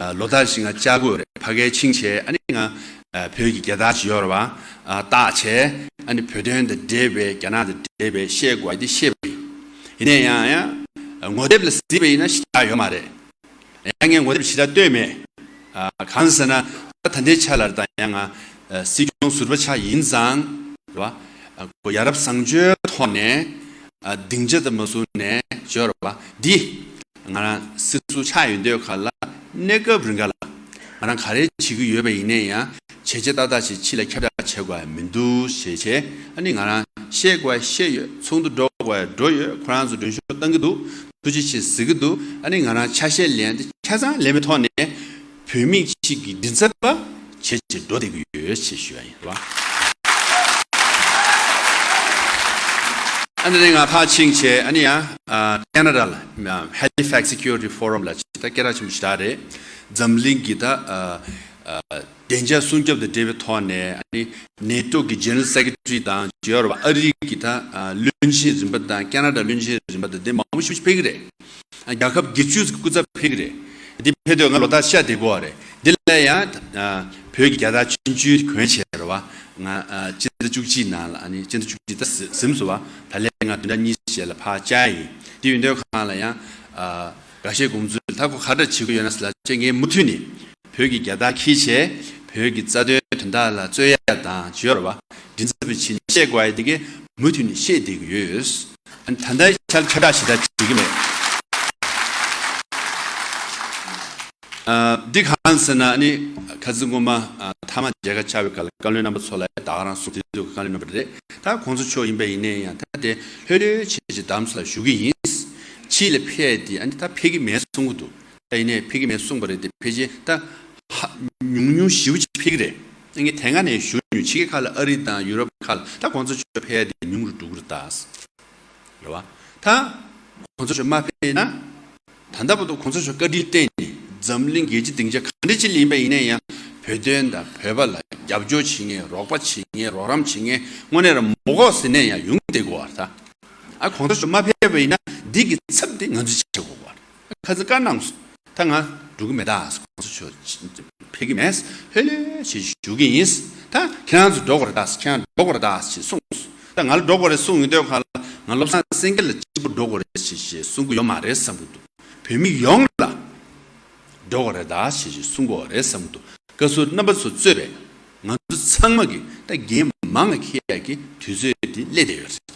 ཨ་ལོ་ལྟར་བཞིན་ང་བཅར་དགོས་རེད། ཕ་གིར་ཕྱིན་བྱས་ཨ་ནི་ང་ཨ་བོད་ཀྱི་རྒྱལ་དར་ཅིག་ཡོད་རེད་བ། ཨ་བཏགས་བྱས་ཨ་ནི་བོད་དོན་དང་འབྲེལ་བའི་རྒྱ་ནག་དང་འབྲེལ་བའི་བཤད་དགོས་པ་དེ་བཤད་པ་ཡིན། ཡིན་ན་ཡང་ཡང་ངོ་དེབ་ལ་གཟིགས་པ་ཡིན་ན་ཞེ་དྲག་ཡོད་མ་རེད། ཡང་ངས་ངོ་དེབ་ཞེ་དྲག་བཏོན་མེད། ཨ་གང་ཟེར་ན་ད་ད་ལྟའི་ཆ་ལ་ད་ཡང་ང་ཨ་སྲིད་སྐྱོང་ཟུར་པ་ཆགས་ཡིན་ཙང་རེད་བ། ཨ་ཁོ་ཡ་རབས་བཟང་སྤྱོད་ཐོག་ནས་ཨ་སྡིངས་ཆ་དང་མ་བཟུང་ནས་བརྗོད་རེད་བ། འདི་ང་རང་སྲིད་ཟུར་ཆགས་ཡོང་དུས་ག་ལ་གནས་སྐབས་རིང་ག་ལ་ང་རང་ག་རེ་བྱེད་ཀྱི་ཡོད་པ་ཡིན་ནའི་ཡང་བྱས་རྗེས་ཏག་ཏག་ཞིག་ཕྱི་ལ་ཁྱབ་བསྒྲགས་བྱེད་དགོས་ཡ་མི་འདུག་ཞེས་བྱས། ཨ་ནི་ང་རང་བཤད་དགོས་ཡ་བཤད་ཡོད། ཚོགས་འདུ་འགྲོ་དགོས་ཡ་འགྲོ་ཡོད། ཁོ་རང་ཚོ་མགྲོན་ཤོག་བཏང་གི་འདུག་ཐུགས་རྗེ་ཆེ་ཟེར་གྱི་འདུག་ཨ་ནི་ང་རང་ཆ་ཤས་ལེན་ཏེ་ཆ་ཚང་ལེན་པའི་ཐོག་ནས་བོད་མི་གཅིག་གི་མགྲིན་ཚབ་པ་བྱེད་ཅེས་འགྲོ་བསྡད་ཀྱི་ཡོད་ཅེས་ཞུ་ཡ་ཡིན་རེད་བ། ཨ་ནི་ང་ཕར་ཕྱིན་བྱས་ཨ་ནི་ཡང་ཨ་ཁེ་ན་ཌ་ལ་Halifax Security Forum ལ་ཅིག་ད་སྐད་གྲགས་ཆེན་པོ་ཞིག་རེད། འཛམ་གླིང་གི་ད་ཨ་ བདེ་འཇགས་སྲུང་སྐྱོབ་དང་འབྲེལ་བའི་ཐོག་ནས་ཨ་ནི་ནེ་ཊོ་གི་General Secretary་དང་ཡོ་རོབ་ཨ་རི་གི་ད་བློན་ཆེན་རིམ་པ་དང་ཁ་ན་ཌ་བློན་ཆེན་རིམ་པ་དང་དེ་མང་པོ་ཞིག་ཕེབས་ཀྱི་རེད། རྒྱལ་ཁབ་བརྒྱད་ཅུ་སྐུ་ཚབ་ཕེབས་ཀྱི་རེད། འདི་ཕེབས་དུས་ང་ལོ་ལྟར་ཤ་བདེ་གོ་བ་རེད། འདི་ལ་ཡང་བོད་ཀྱི་རྒྱལ་དར་ཆུང་ཆུང་གོན་བྱས་རེད་བ། ང་སྤྱི་ཟླ་བཅུ་གཅིག་ནང་ལ་ཨ་ནི་སྤྱི་ཟླ་བཅུ་གཅིག་ད་ཟིན་སོང་བ། ད་ལན་ང་བདུན་ཕྲག་གཉིས་ཤིག་ལ་ཕར་བཅར་ཡིན། འདི་ཡོད་དུས་གང་ལ་ཡང་དགའ་བཤད་དགོངས་ཚུལ་ད་ཁོ་ཁ་བརྡ་བྱེད་ཀྱི་ཡོད་ན་ཟེར་ལ་ཅེ་ངས་མུ་མཐུད་ནས་བོད་ཀྱི་རྒྱལ་དར་འཁྱེར་བྱས་བོད་ཀྱི་རྩ་དོན་དོན་དག་ལ་རྩོད་ཡ་དང་བརྗོད་ར་བ་མགྲིན་ཚབ་པའི་ཆེད་ནས་བཤད་དགོས་ཡ་དེ་གས་མུ་མཐུད་ནས་བཤད་བསྡད་ཀྱི་ཡོད། ཨ་ནི་ད་ལྟའི་ཆར་ཁྱབ་བསྒྲགས་ཞེ་དྲག་བྱེད་ཀྱི་མེད། ཨ་འདི་གང་ཟེར་ན་ཨ་ནི་ཁ་སང་སྔོན་མ་ཨ་མཐའ་མ་མཇལ་ཁ་བཅར་བའི་སྐབས་ལ་བཀའ་བློན་རྣམ་པ་ཚོ་ལ་ད་ག་རང་གསུངས་དེ་དུས་བཀའ་བློན་རྣམ་པ་རེད། ད་གོང་ས་མཆོག་ཡིན་པ་ཡིན་ནའི་ཡང་ད་དེ་ལྷོད་ལྷོད་བྱས་བྱས་རྡ་རམ་ས་ལ་བཞུགས་ཀྱི་ཡིན། ཕྱི་ལ་ཕེབས་ཏེ་ཨ་ནི་ད་ཕེབས་ཀྱི་མེད་གསུང་གི་འདུག་ད་ཡིན་ནའི་ཕེབས་ཀྱི་མེད་གསུངས་པ་རེད་དེ་ཕལ་ཆེར་ད་ཧ་ཉུང་ཉུང་ཞེ་པོ་ཅིག་ཕེབས་ཀྱི་རེད། ངས་དེ་སྔ་ནས་ཞུ་མྱོང་། ཕྱི་རྒྱལ་ཁག་ལ་ཨ་རི་དང་ཡུ་རོབ་ཁག་ལ་ད་གོང་ས་མཆོག་ཕེབས་ཡ་དེ་ཉུང་རུ་འགྲོ་གི་རེད་ད། རེད་བ། ད་གོང་ས་མཆོག་མ་ཕེབས་ན། ད་ལྟ་བར་དུ་གོང་ས་མཆོག་བཀའ་དྲིན་བརྟེན་ནས་འཛམ་གླིང་རྒྱལ་སྤྱི་སྡིངས་ཆ་ག་འདྲ་ཅིག་ལ་ཡིན་པ་ཡིན་ན་ཡང་བོད་དོན་དང་བོད་པ་ལ་རྒྱབ་སྐྱོར་བྱེད་མཁན། རོགས་པ་བྱེད་མཁན། རོགས་རམ་བྱེད་མཁན་དངོས་གནས་རང་མ་དགོས་ཟེར་ནས་ཡང་ཡོང་བསྡད་དགོས་བ་རེད་ད། ཨ་གོང་ས་མཆོག་མ་ཕེབས་པ་ཡིན་ན་འདི་གི་ཚབ་དེ་ང་ཚོས་བྱེད་དགོས་བ་རེད། ཁ་སང་བཀའ་གནང་སོང་། ད་ང་འགྲོ་གི་མེད་ད། གོང་ས་མཆོག་ཕེབས་ཀྱི་མེད། ལྷོད་ལྷོད་བྱས་བཞུགས་ཀྱི་ཡིན། ད་ཁྱེད་རང་ཚོ་འགྲོ་དགོས་རེད་ད། ཁྱེད་རང་འགྲོ་དགོས་རེད་ད་ཞེས་གསུངས་སོང་། ད་ང་ལ་འགྲོ་དགོས་རེད་གསུངས་ཡོང་དུས་གང་ལ་ང་བློ་བཟང་སེང་གེ་ལ་གཅིག་པུ་འགྲོ་དགོས་རེད་ཞེས་ཞེས་གསུང་གི་ཡོད་མ་རེད་བསམ་གྱི་འདུག་བོད་མི་ཡོངས་ལ་འགྲོ་དགོས་རེད་ད་ཞེས་ཞེས་གསུང་གི་ཡོད་རེད་བསམ་གྱི་འདུག་བཀའ་ཟུར་རྣམ་པ་ཚོ་གཙོས་པའི་ང་ཚོ་ཚང་མ་གིས་ད་འགན་མང་ང་འཁྱེར་ཡག་གི་དུས་ཚོད་འདི་སླེབས་བསྡད་ཡོད་རེད།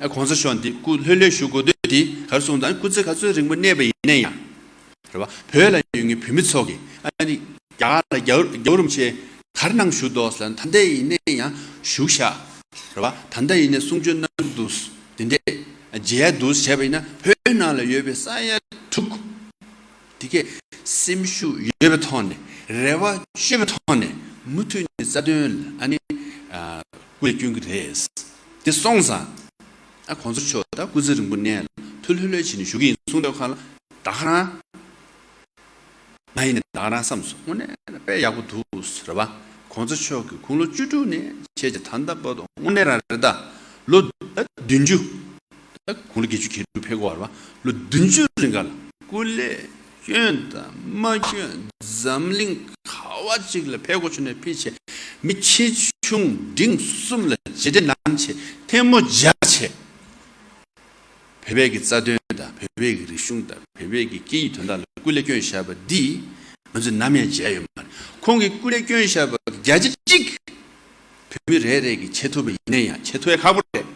ཨ་གོང་ས་མཆོག་འདི་སྐུ་ལྷོད་ལྷོད་བཞུགས་དགོས་དུས་འདི་ག་རེ་གསུངས་དང་སྐུ་ཚེ་ག་ཚོད་རིང་པོ་གནས་པ་ཡིན་ན་ཡང་། རེད་བ། བོད་ལ་ཡོད་མཁན་བོད་མི་ཚོ་གིས་ཨ་ནི་རྒྱ་གར་ལ་རྒྱལ་བ་རྒྱལ་བ་རིན་པོ་ཆེ་ག་རེ་གནང་བཞུགས་འདུག་ཟེར་ན་ད་ལྟ་ཡིན་ན་ཡང་བཞུགས་ཤག་རེད་བ། ད་ལྟ་ཡིན་ན་གསུང་ཆོས་གནང་གི་འདུག་དེ་འདྲས་མཇལ་ཡ་འདུག་བྱས་པ་ཡིན་ན་བོད་ནང་ལ་ཡོད་པའི་ས་ཡ་དྲུག་དེ་གས་སེམས་ཤུགས་ཡོད་པའི་ཐོག་ནས་རེ་བ་བཅོལ་བའི་ཐོག་ནས་མུ་མཐུད་ནས་རྩ་དོན་ལ་ཨ་ནི་ཨ་སྐུ་ལས་སྐྱོན་གྱི་རེད། དེ་སོང་ཙང་ཨ་གོང་ས་མཆོག་ད་སྐུ་ཚེ་རིང་པོ་གནས་ལ་ཐུགས་ལྷོད་ལྷོད་བྱས་ནས་བཞུགས་ཀྱི་ཡིན་གསུངས་དུས་གང་ལ་ད་ག་རང་ང་ཡིན་ནས་ད་ག་རང་བསམ་སོང་། དངོས་གནས་དཔེ་ཡག་པོ་འདུག་རེད་བ། གོང་ས་མཆོག་གིས་དགུང་ལོ་བཅུ་དྲུག་ནས་བྱས་ཀྱི་ད་ལྟ་བར་དུ་དངོས་གནས་རང་རེད་ད། ལོ་བདུན་ཅུ། ད་དགུང་ལོ་བརྒྱད་ཅུ་གྱ་དྲུག་ཕེབས་ཀྱི་ཡོད་རེད་བ། ལོ་བདུན་ཅུ་རིང་ག་ལ་སྐུ་ལས་སྐྱོན་དང་མ་སྐྱོན་འཛམ་གླིང་ག་བ་ཅིག་ལ་ཕེབས་དགོས་བྱུང་ནས་ཕེབས་བྱས་མི་ཆེ་ཆུང་འབྲིང་གསུམ་ལ་མཇལ་འཕྲད་གནང་བྱས་ཐལ་མོ་སྦྱར་བྱས། བོད་པའི་གི་རྩ་དོན་དང་བོད་པའི་གི་རིག་གཞུང་དང་བོད་པའི་གི་སྐད་ཡིག་དོན་དག་ལ་སྐུ་ལས་སྐྱོན་བཞག་པ་འདི་ང་ཚོས་ནམ་ཡང་བརྗེད་ཡོད་མ་རེད། ཁོང་གིས་སྐུ་ལས་སྐྱོན་བཞག་པ་བརྒྱ་ཆ་གཅིག་བོད་མི་རེ་རེ་གིས་བྱེད་ཐུབ་པ་ཡིན་ན་ཡང་། བྱེད་ཐུབ་ཡ་ཁག་པོ་རེད།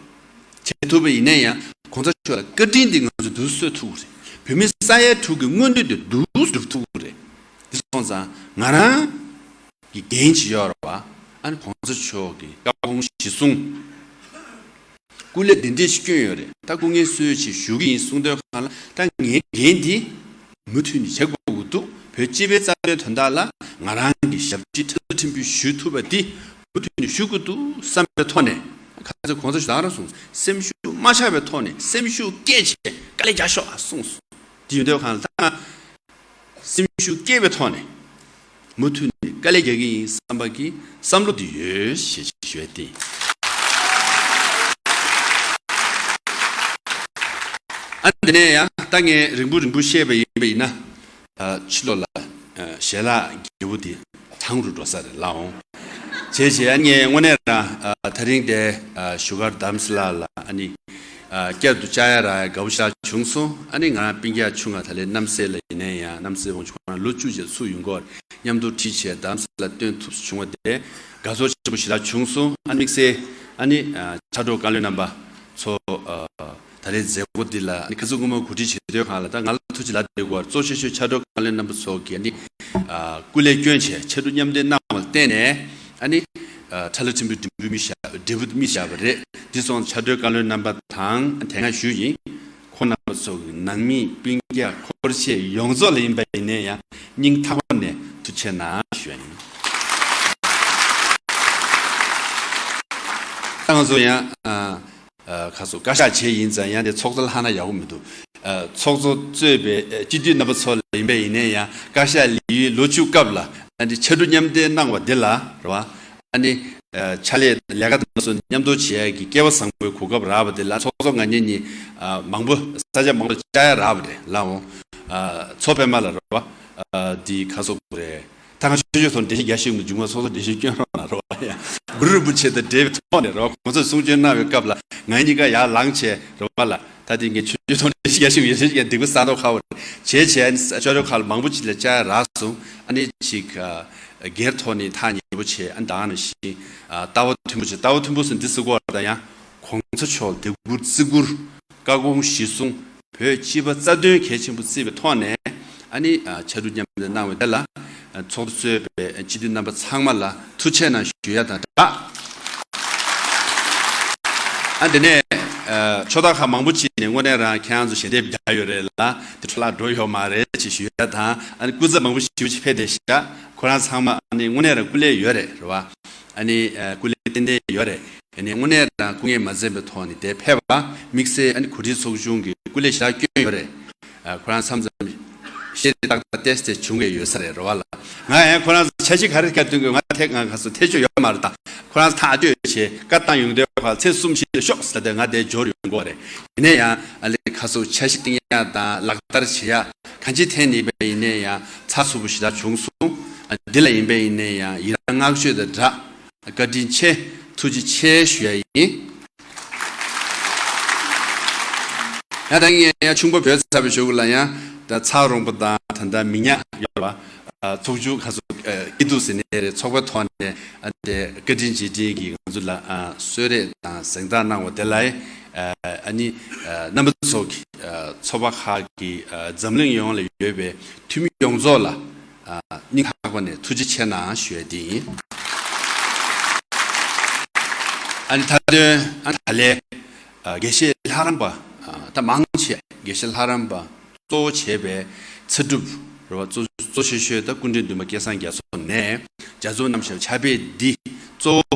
བྱེད་ཐུབ་པ་ཡིན་ན་ཡང་གོང་ས་མཆོག་ལ་བཀའ་དྲིན་འདི་ང་ཚོས་འདུག་གསོ་ཐུབ་ཀྱི་རེད། བོད་མི་ས་ཡ་དྲུག་གི་མངོན་འདོད་དེ་འདུག་སྒྲུབ་ཐུབ་ཀྱི་རེད། འདི་སོང་ཙང་ང་རང་གི་འགན་ཅིག་ཡོད་རེད་བ། ཨ་ནི་གོང་ས་མཆོག་གི་བཀའ་དགོངས་གཞི་བཟུང་སྐུ་ལས་འདི་འདྲས་ཤིག་བསྐྱོན་ཡོད་རེད། ད་སྐུ་ངལ་གསོ་ཡས་ཆེད་ཞུ་གི་ཡིན་གསུངས་དུས་གང་ལ་ད་ངའི་འགན་འདི་མུ་མཐུད་ནས་བྱེད་དགོས་ཀྱི་འདུག་བོད་སྤྱི་པའི་རྩ་དོན་དོན་དག་ལ་ང་རང་གི་ཞབས་ཕྱི་ཁྲ་ཁྲིམས་ཕུད་ཞུ་ཐུབ་པ་འདི་མུ་མཐུད་ནས་ཞུ་དགོས་འདུག་བསམ་པའི་ཐོག་ནས། ཁ་ཚ་གོང་ས་མཆོག་རང་རང་གསུངས། སེམས་ཤུགས་མ་ཆག་པའི་ཐོག་ནས་སེམས་ཤུགས་བསྐྱེད་བྱས་དཀའ་ལས་རྒྱག་ཤོག་ཨ་གསུངས་སོང་། དེ་ཡིན་དུས་གང་ལ་ད་ང་སེམས་ཤུགས་བསྐྱེད་པའི་ཐོག་ནས་མུ་མཐུད་ནས་དཀའ་ལས་རྒྱག་གི་ཡིན་བསམ་པ་གི་བསམ་བློ་འདི་ཡོད་ཞེས་ཞུ་ཡས་ཏེ། ཨ་འདི་ནས་ཡང་ད་ངས་རིང་པོ་རིང་པོ་བཤད་པ་ཡིན་པ་ཡིན་ན། ཕྱི་ལོགས་ལ་ཞལ་ལག་རྒྱས་པོ་དེ་གྲང་རུ་འགྲོ་ས་རེད་ལགས་འོང་། བྱས་བྱས་ཨ་ངས་དངོས་གནས་རང་ད་རིང་དེ་བཞུགས་སྒར་རྡ་རམ་ས་ལ་ལ་ཨ་ནི་བསྐྱར་དུ་བཅར་ཡ་རག་དགའ་པོ་ཞེ་དྲག་བྱུང་སོང་། ཨ་ནི་ང་རང་སྤུན་ཀྱག་ཆུང་ང་ད་ལན་རྣམ་སྲས་ལ་ཡིན་ནའི་ཡང་རྣམ་སྲས་དབང་ཕྱུག་ཁོང་རང་ལོ་བཅུ་བྱས་ཚུར་ཡོང་གི་ཡོད་རེད། མཉམ་དུ་ཁྲིད་བྱས་རྡ་རམ་ས་ལ་སྟོན་ཐུབ་བྱུང་བ་དེ་དགའ་ཚོར་ཆེན་པོ་ཞེ་དྲག་བྱུང་སོང་། ཨ་ནི་དམིགས་བསལ་ཨ་ནི་ཕྱག་རོགས་བཀའ་བློན་རྣམ་པ་ཚོ། ད་རེས་མཛད་སྒོ་འདི་ལ་ཨ་ནི་ཁ་སང་སྔོན་མ་གོ་སྒྲིག་བྱེད་དུས་གང་ལ་ད་ང་ལ་ཐུགས་རྗེ་ལ་དེ་གོ་གཙོ་ཆེ་ཤོས་ཕྱག་རོགས་བཀའ་བློན་རྣམ་པ་ཚོ་གིས་ཨ་ནི་སྐུ་ལས་སྐྱོན་བྱས་ཕྱར་གྲུ་མཉམ་འདེགས་གནང་བ་ལ་བརྟེན་ནས་ཨ་ནི་ཁྲ་ལ་ཁྲིམས་ཕུད་འབྲས་བུ་སྨིན་བཞག་འབྲས་བུ་སྨིན་བཞག་པ་རེད། འདི་སོང་ཕྱག་རོགས་བཀའ་བློན་རྣམ་པ་དང་དེ་སྔ་ཞུས་ཡིན། ཁོང་རྣམ་པ་ཚོ་གི་ནང་མི་སྤུན་ཀྱག་འཁོར་བཤད་ཡོངས་རྫོགས་ལ་ཡིན་པ་ཡིན་ནའི་ཡང་སྙིང་ཐག་པ་ནས་ཐུགས་རྗེ་གནང་ཞུ་ཡ་ཡིན། ད་ང་ཚོ་ཡང་ཨ་ཨ་ཁ་སོ་བཀའ་ཤག་བྱས་ཡིན་ཙང་ཡང་དེ་ཚོགས་གཙོ་ལྷག་ན་ཡག་པོ་མི་འདུག་ཨ་ཚོགས་གཙོ་གཙོས་པའི་ཨ་སྤྱི་འཐུས་རྣམ་པ་ཚོ་ལ་ཡིན་པ་ཡིན་ནའི་ཡང་བཀའ་ཤག་ལས་ཡུན་ལོ་བཅུ་སྐབས་ལ་ ཨ་ནི་ཕྱར་གྲུ་མཉམ་འདེགས་གནང་བ་འདི་ལ་རེད་བ། ཨ་ནི་ཨ་ཕྱག་ལས་ལས་ཀ་དང་སོགས་མཉམ་དུ་བྱེད་ཡ་གི་སྐལ་བ་བཟང་པོའི་གོ་སྐབས་རག་པ་འདི་ལ་ཚོགས་གཙོ་ང་གཉིས་གཉིས་ཨ་མང་པོ་ས་ཆ་མང་པོ་བཅར་ཡ་རག་པ་རེད་ལགས་འོང་། ཨ་མཚོ་པདྨ་ལ་རེད་བ། ཨ་འདི་ཁ་སོ་རེད། ད་ང་ཆོས་ཆོས་ཚོར་འགྲེལ་བཤད་རྒྱ་ཞིག་མི་འཇུག་ང་སོ་སོ་འགྲེལ་བཤད་སྐྱོན་རོགས་གནང་རོགས་ཡ། གུ་རུ་རིན་པོ་ཆེ་དང་འབྲེལ་བའི་ཐོག་ནས་རོགས་གོང་ས་གསུང་ཆོས་གནང་བའི་སྐབས་ལ་ང་གཉིས་ཀ་ཡར་ལངས་བྱས་རོགས་པ་ལ་ད་དེ་ངས་ཆོས་ཆོས་ཚོར་འགྲེལ་བཤད་རྒྱ་ཞིག་ཡོད་ཆེ་ཞིག་སྡིག་པ་བསགས་མདོག་ཁ་བོ་བྱས་བྱས་ཨ་ནི་ཅོ་ཅོ་ཁ་ལ་མང་པོ་ཅིག་ལ་བཅར་རག་སོང་། ཨ་ནི་ཅིག་སྒེར་ཐོག་ནས་ཐག་ཉེ་པོ་བྱས་ཨ་ནི་ད་ནང་བཞིན་ལྟ་བ་མཐུན་པོ་བྱས་ལྟ་བ་མཐུན་པོ་ཟེར་འདི་ཟེར་གོ་བ་ད་ཡང་གོང་ས་མཆོག་འདེགས་སྐུལ་བརྩི་བཀུར། བཀའ་དགོངས་གཞི་བཟུང་། བོད་སྤྱི་པ་རྩ་དོན་གལ་ཆེན་པོ་བརྩིས་པའི་ཐོག་ནས་ཨ་ནི་ཕྱར་གྲུ་མཉམ་འདེགས་གནང་བའི་དེ་ལ་ཚོགས་འདུ་གཙོས་པའི་སྤྱི་འཐུས་རྣམ་པ་ཚང་མ་ལ་ཐུགས་རྗེ་གནང་ཞུ་ཡ་དང་སྦྲགས། ཨ་འདི་ནས་ཕྱོགས་མཐའ་ཁག་མང་པོ་ཅིག་ནས་དངོས་གནས་རང་ཁྱེད་རང་ཚོ་ཞལ་འདེབས་རྒྱག་ཡོད་རེད་ལ་དེ་འཕྲོ་བརླག་འགྲོ་ཡོད་མ་རེད་ཅེས་ཞུ་ཡ་དང་ཨ་ནི་སྐུ་ཚབ་མང་པོ་ཞིག་ཕེབས་བསྡད་ཤག་ཁོ་རང་ཚང་མ་ཨ་ནི་དངོས་གནས་རང་སྐུ་ལས་ཡོད་རེད་རེད་བ། ཨ་ནི་སྐུ་ལས་ཏན་ཏན་ཡོད་རེད། ཨ་ནི་དངོས་གནས་རང་སྐུ་ངལ་མ་འཛེམས་པའི་ཐོག་ནས་དེ་ཕེབས་པ་དམིགས་བསལ་ཨ་ནི་གོ་སྒྲིག་ཚོགས་ཆུང་གི་སྐུ་ལས་ཞེ་དྲག་བསྐྱོན་ཡོད་རེད། ཁོ་རང་མཚམས་མཚམས་ཤེས་རེ་ཏག་ཏག་ཏེས་ཏེ་བྱུང་གི་ཡོད་ས་རེད་རོ་བ་ལ། ང་ཡང་ཁོ་རང་འཆར་གཞི་ག་རེ་བཀའ་བཏོན་དགོས་ང་ཐད་ང་ག་སོ་ཐད་ཆོད་ཡོད་མ་རེད་ད། ཁོ་རང་ཐག་གཅོད་བྱས་བཀའ་བཏང་ཡོང་དུས་ཁ་ཚེས་གསུམ་བཞི་ལ་ཤོག་ཟེར་ཏེ་ང་དེ་འབྱོར་ཡོང་གི་རེད། ཡིན་ན་ཡང་ཨ་ལེ་ཁ་སོ་འཆར་གཞི་བཏིང་ཡ་དང་ལག་བསྟར་བྱེད་ཡ་གང་ཅི་ཐད་ནས་པ་ཡིན་ན་ཡང་ཚགས་ཚུད་པོ་ཞེ་དྲག་བྱུང་སོང་། འདི་ལ་ཡིན་པ་ཡིན་ན་ཡང་ཡི་རང་བསྔགས་བརྗོད་དང་སྦྲགས། བཀའ་དྲིན་ཆེ། ཐུགས་རྗེ་ཆེ་ཞུ་ཡ་ཡིན། ཡང་ད་ངས་ཡང་ཆུང་པ་བོད་ཚབ་པའི་ཞོགས་ལ་ཡང་ད་ཚ་རོང་པོ་དང་ད་ལྟ་མི་ཉག་ཡོད་པ་ཚོགས་ཆུང་ཁ་སོ་སྐྱིད་སྡུག་ཟེར་ནས་རེད་ཚོགས་པའི་ཐོག་ནས་དེ་བཀའ་དྲིན་རྗེས་དྲན་གྱིས་ང་ཚོ་ལ་གསོལ་རས་དང་གཟེངས་རྟགས་གནང་བ་དེ་ལ་ཨ་ནི་རྣམ་པ་ཚོ་གི་ཚོགས་པ་ཁག་གི་འཛམ་གླིང་ཡོངས་ལ་ཡོད་པའི་འཐུས་མི་ཡོངས་རྫོགས་ལ། སྙིང་ཐག་པ་ནས་ཐུགས་རྗེ་ཆེ་གནང་ཞུ་ཡ་དེ་ཡིན། ཨ་ནི་མཐའ་དོན་ཨ་ནི་ད་ལས་དགེ་བཤེས་ལྷ་རམས་པ་ད་མང་ཆེ་དགེ་བཤེས་ལྷ་རམས་པ་གཙོ་བོ་བྱས་པའི་ཚ་སྒྲུབ་རེད་བ་གཙོ་གཙོ་ཆེ་ཤོས་ད་སྐུ་ཕྲེང་བདུན་པ་སྐལ་བཟང་རྒྱ་མཚོ་ནས་རྒྱ་མཚོ་རྣམ་གཞག་ཕྱག་དཔེ་འདི་གཙོ་བོ་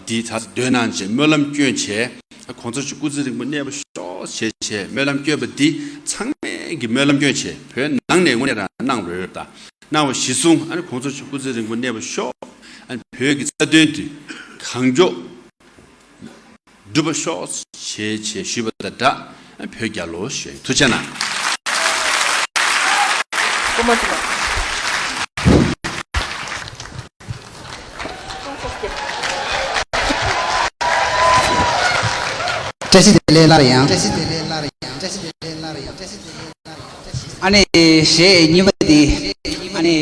འདི་ད་འདོན་གནང་བྱས་སྨོན་ལམ་སྐྱོན་བྱས། གོང་ས་མཆོག་སྐུ་ཚེ་རིང་པོ་གནས་པ་ཤོག་ཞེས་བྱས་སྨོན་ལམ་སྐྱོན་པ་འདི་ཚང་མས་ཀྱི་སྨོན་ལམ་སྐྱོན་བྱས་བོད་ནང་ནས་དངོས་གནས་རང་གནང་རོགས་ཡོད་ད། གནང་བ་གཞི་བཟུང་ཨ་ནི་གོང་ས་མཆོག་སྐུ་ཚེ་རིང་པོ་གནས་པ་ཤོག་ཨ་ནི་བོད་ཀྱི་རྩ་དོན་དུ་གང་མགྱོགས་འགྲུབ་པ་ཤོག་ཞེས་བྱས་ཞུས་པ་དང་སྦྲགས་ཨ་ནི་བོད་རྒྱལ་ལོ་ཞུ་ཡ་ཐུགས་རྗེ་གནང་། བཀྲ་ཤིས་བདེ་ལེགས་སླར་ཡང་། ཨ་ནི་གཞས་གཉིས་པ་འདི་ཨ་ནི་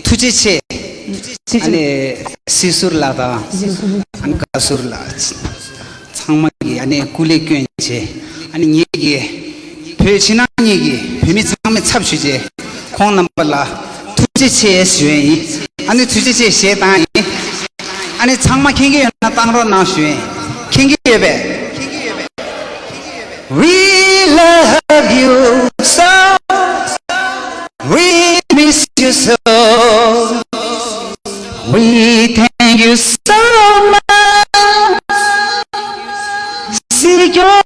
ཐུགས་རྗེ་ཆེ། ཨ་ནི་སྲིད་ཟུར་ལགས་དང་ཨ་ནི་བཀའ་ཟུར་ལགས་ཚང་མ་གིས་ཨ་ནི་སྐུ་ལས་བསྐྱོན་བྱས་ཨ་ནི་ངེད་ཀྱི་བོད་ཕྱི་ནང་གཉིས་ཀྱི་བོད་མི་ཚང་མའི་ཚབ་ཞུས་བྱས་ཁོང་རྣམ་པ་ལ་ཐུགས་རྗེ་ཆེ་ཞུ་ཡས་ཡིན། ཨ་ནི་ཐུགས་རྗེ་ཆེ་ཞེས་བཏང་ཡིན། ཨ་ནི་ཚང་མ་མཁྱེན་གྱི་ཡོད་ན་བཏང་རོགས་གནང་ཞུ་ཡིན། མཁྱེན་གྱི་ཡོད་པས། We love you so. We miss you so. We thank you so much. See you.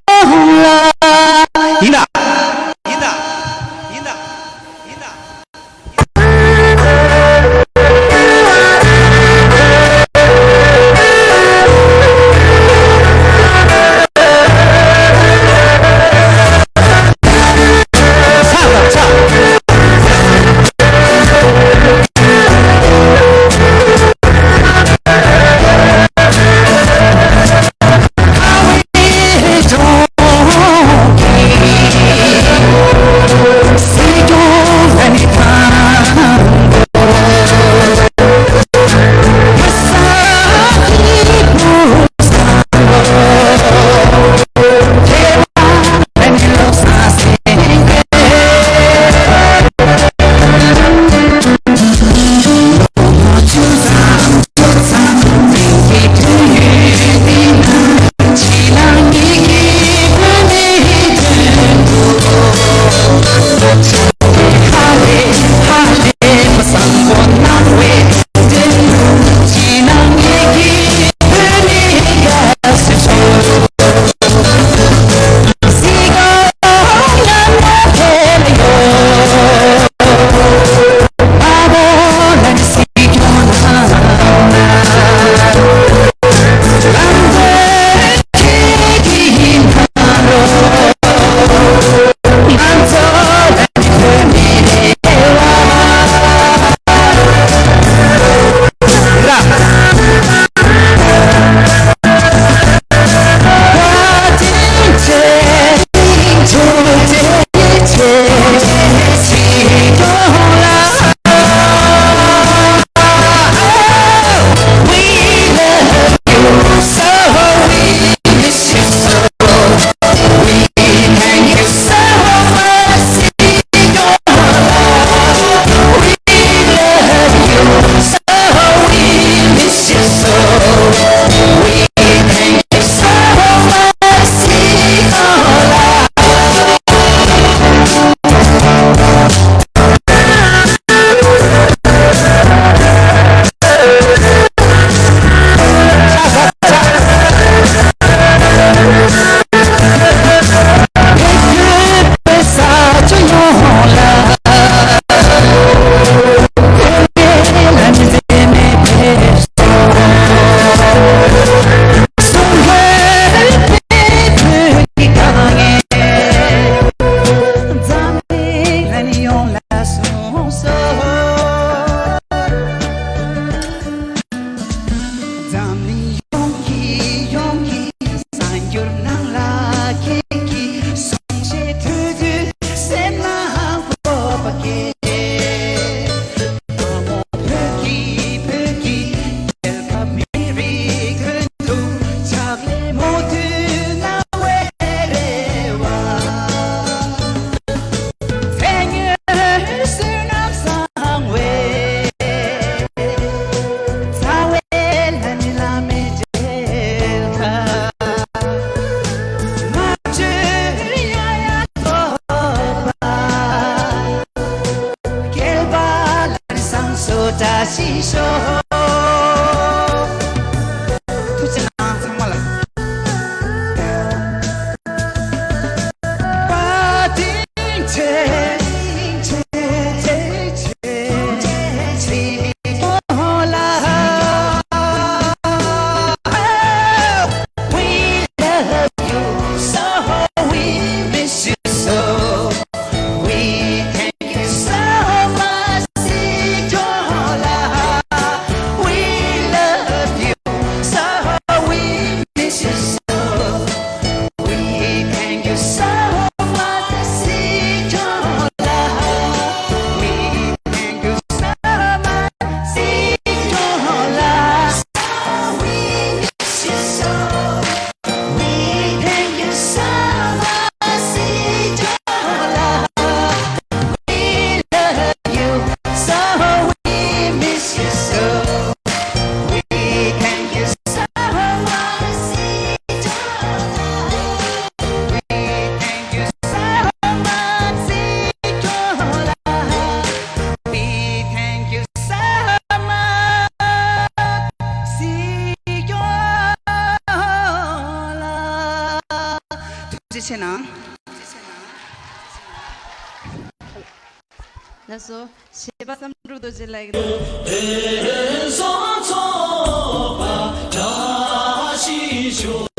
ཐུགས་རྗེ་གནང་ཚང་མ་ལ། We love you so, we miss you so. We thank you so much, Sijola. We love you so, we miss you so. We thank you so much, Sijola. We thank you so much, Sijola. We miss you so. We thank you so much, Sijola. We love you so, we miss you so. We thank you so much, Sijola. We thank you so much, Sijola. We thank you so much, Sijola. ཐུགས་རྗེ་ཆེ་གནང་། ལགས་སོ། གཞས་པ་བསམ་གྲུབ་རྡོ་རྗེ་ལགས་ཀྱིས།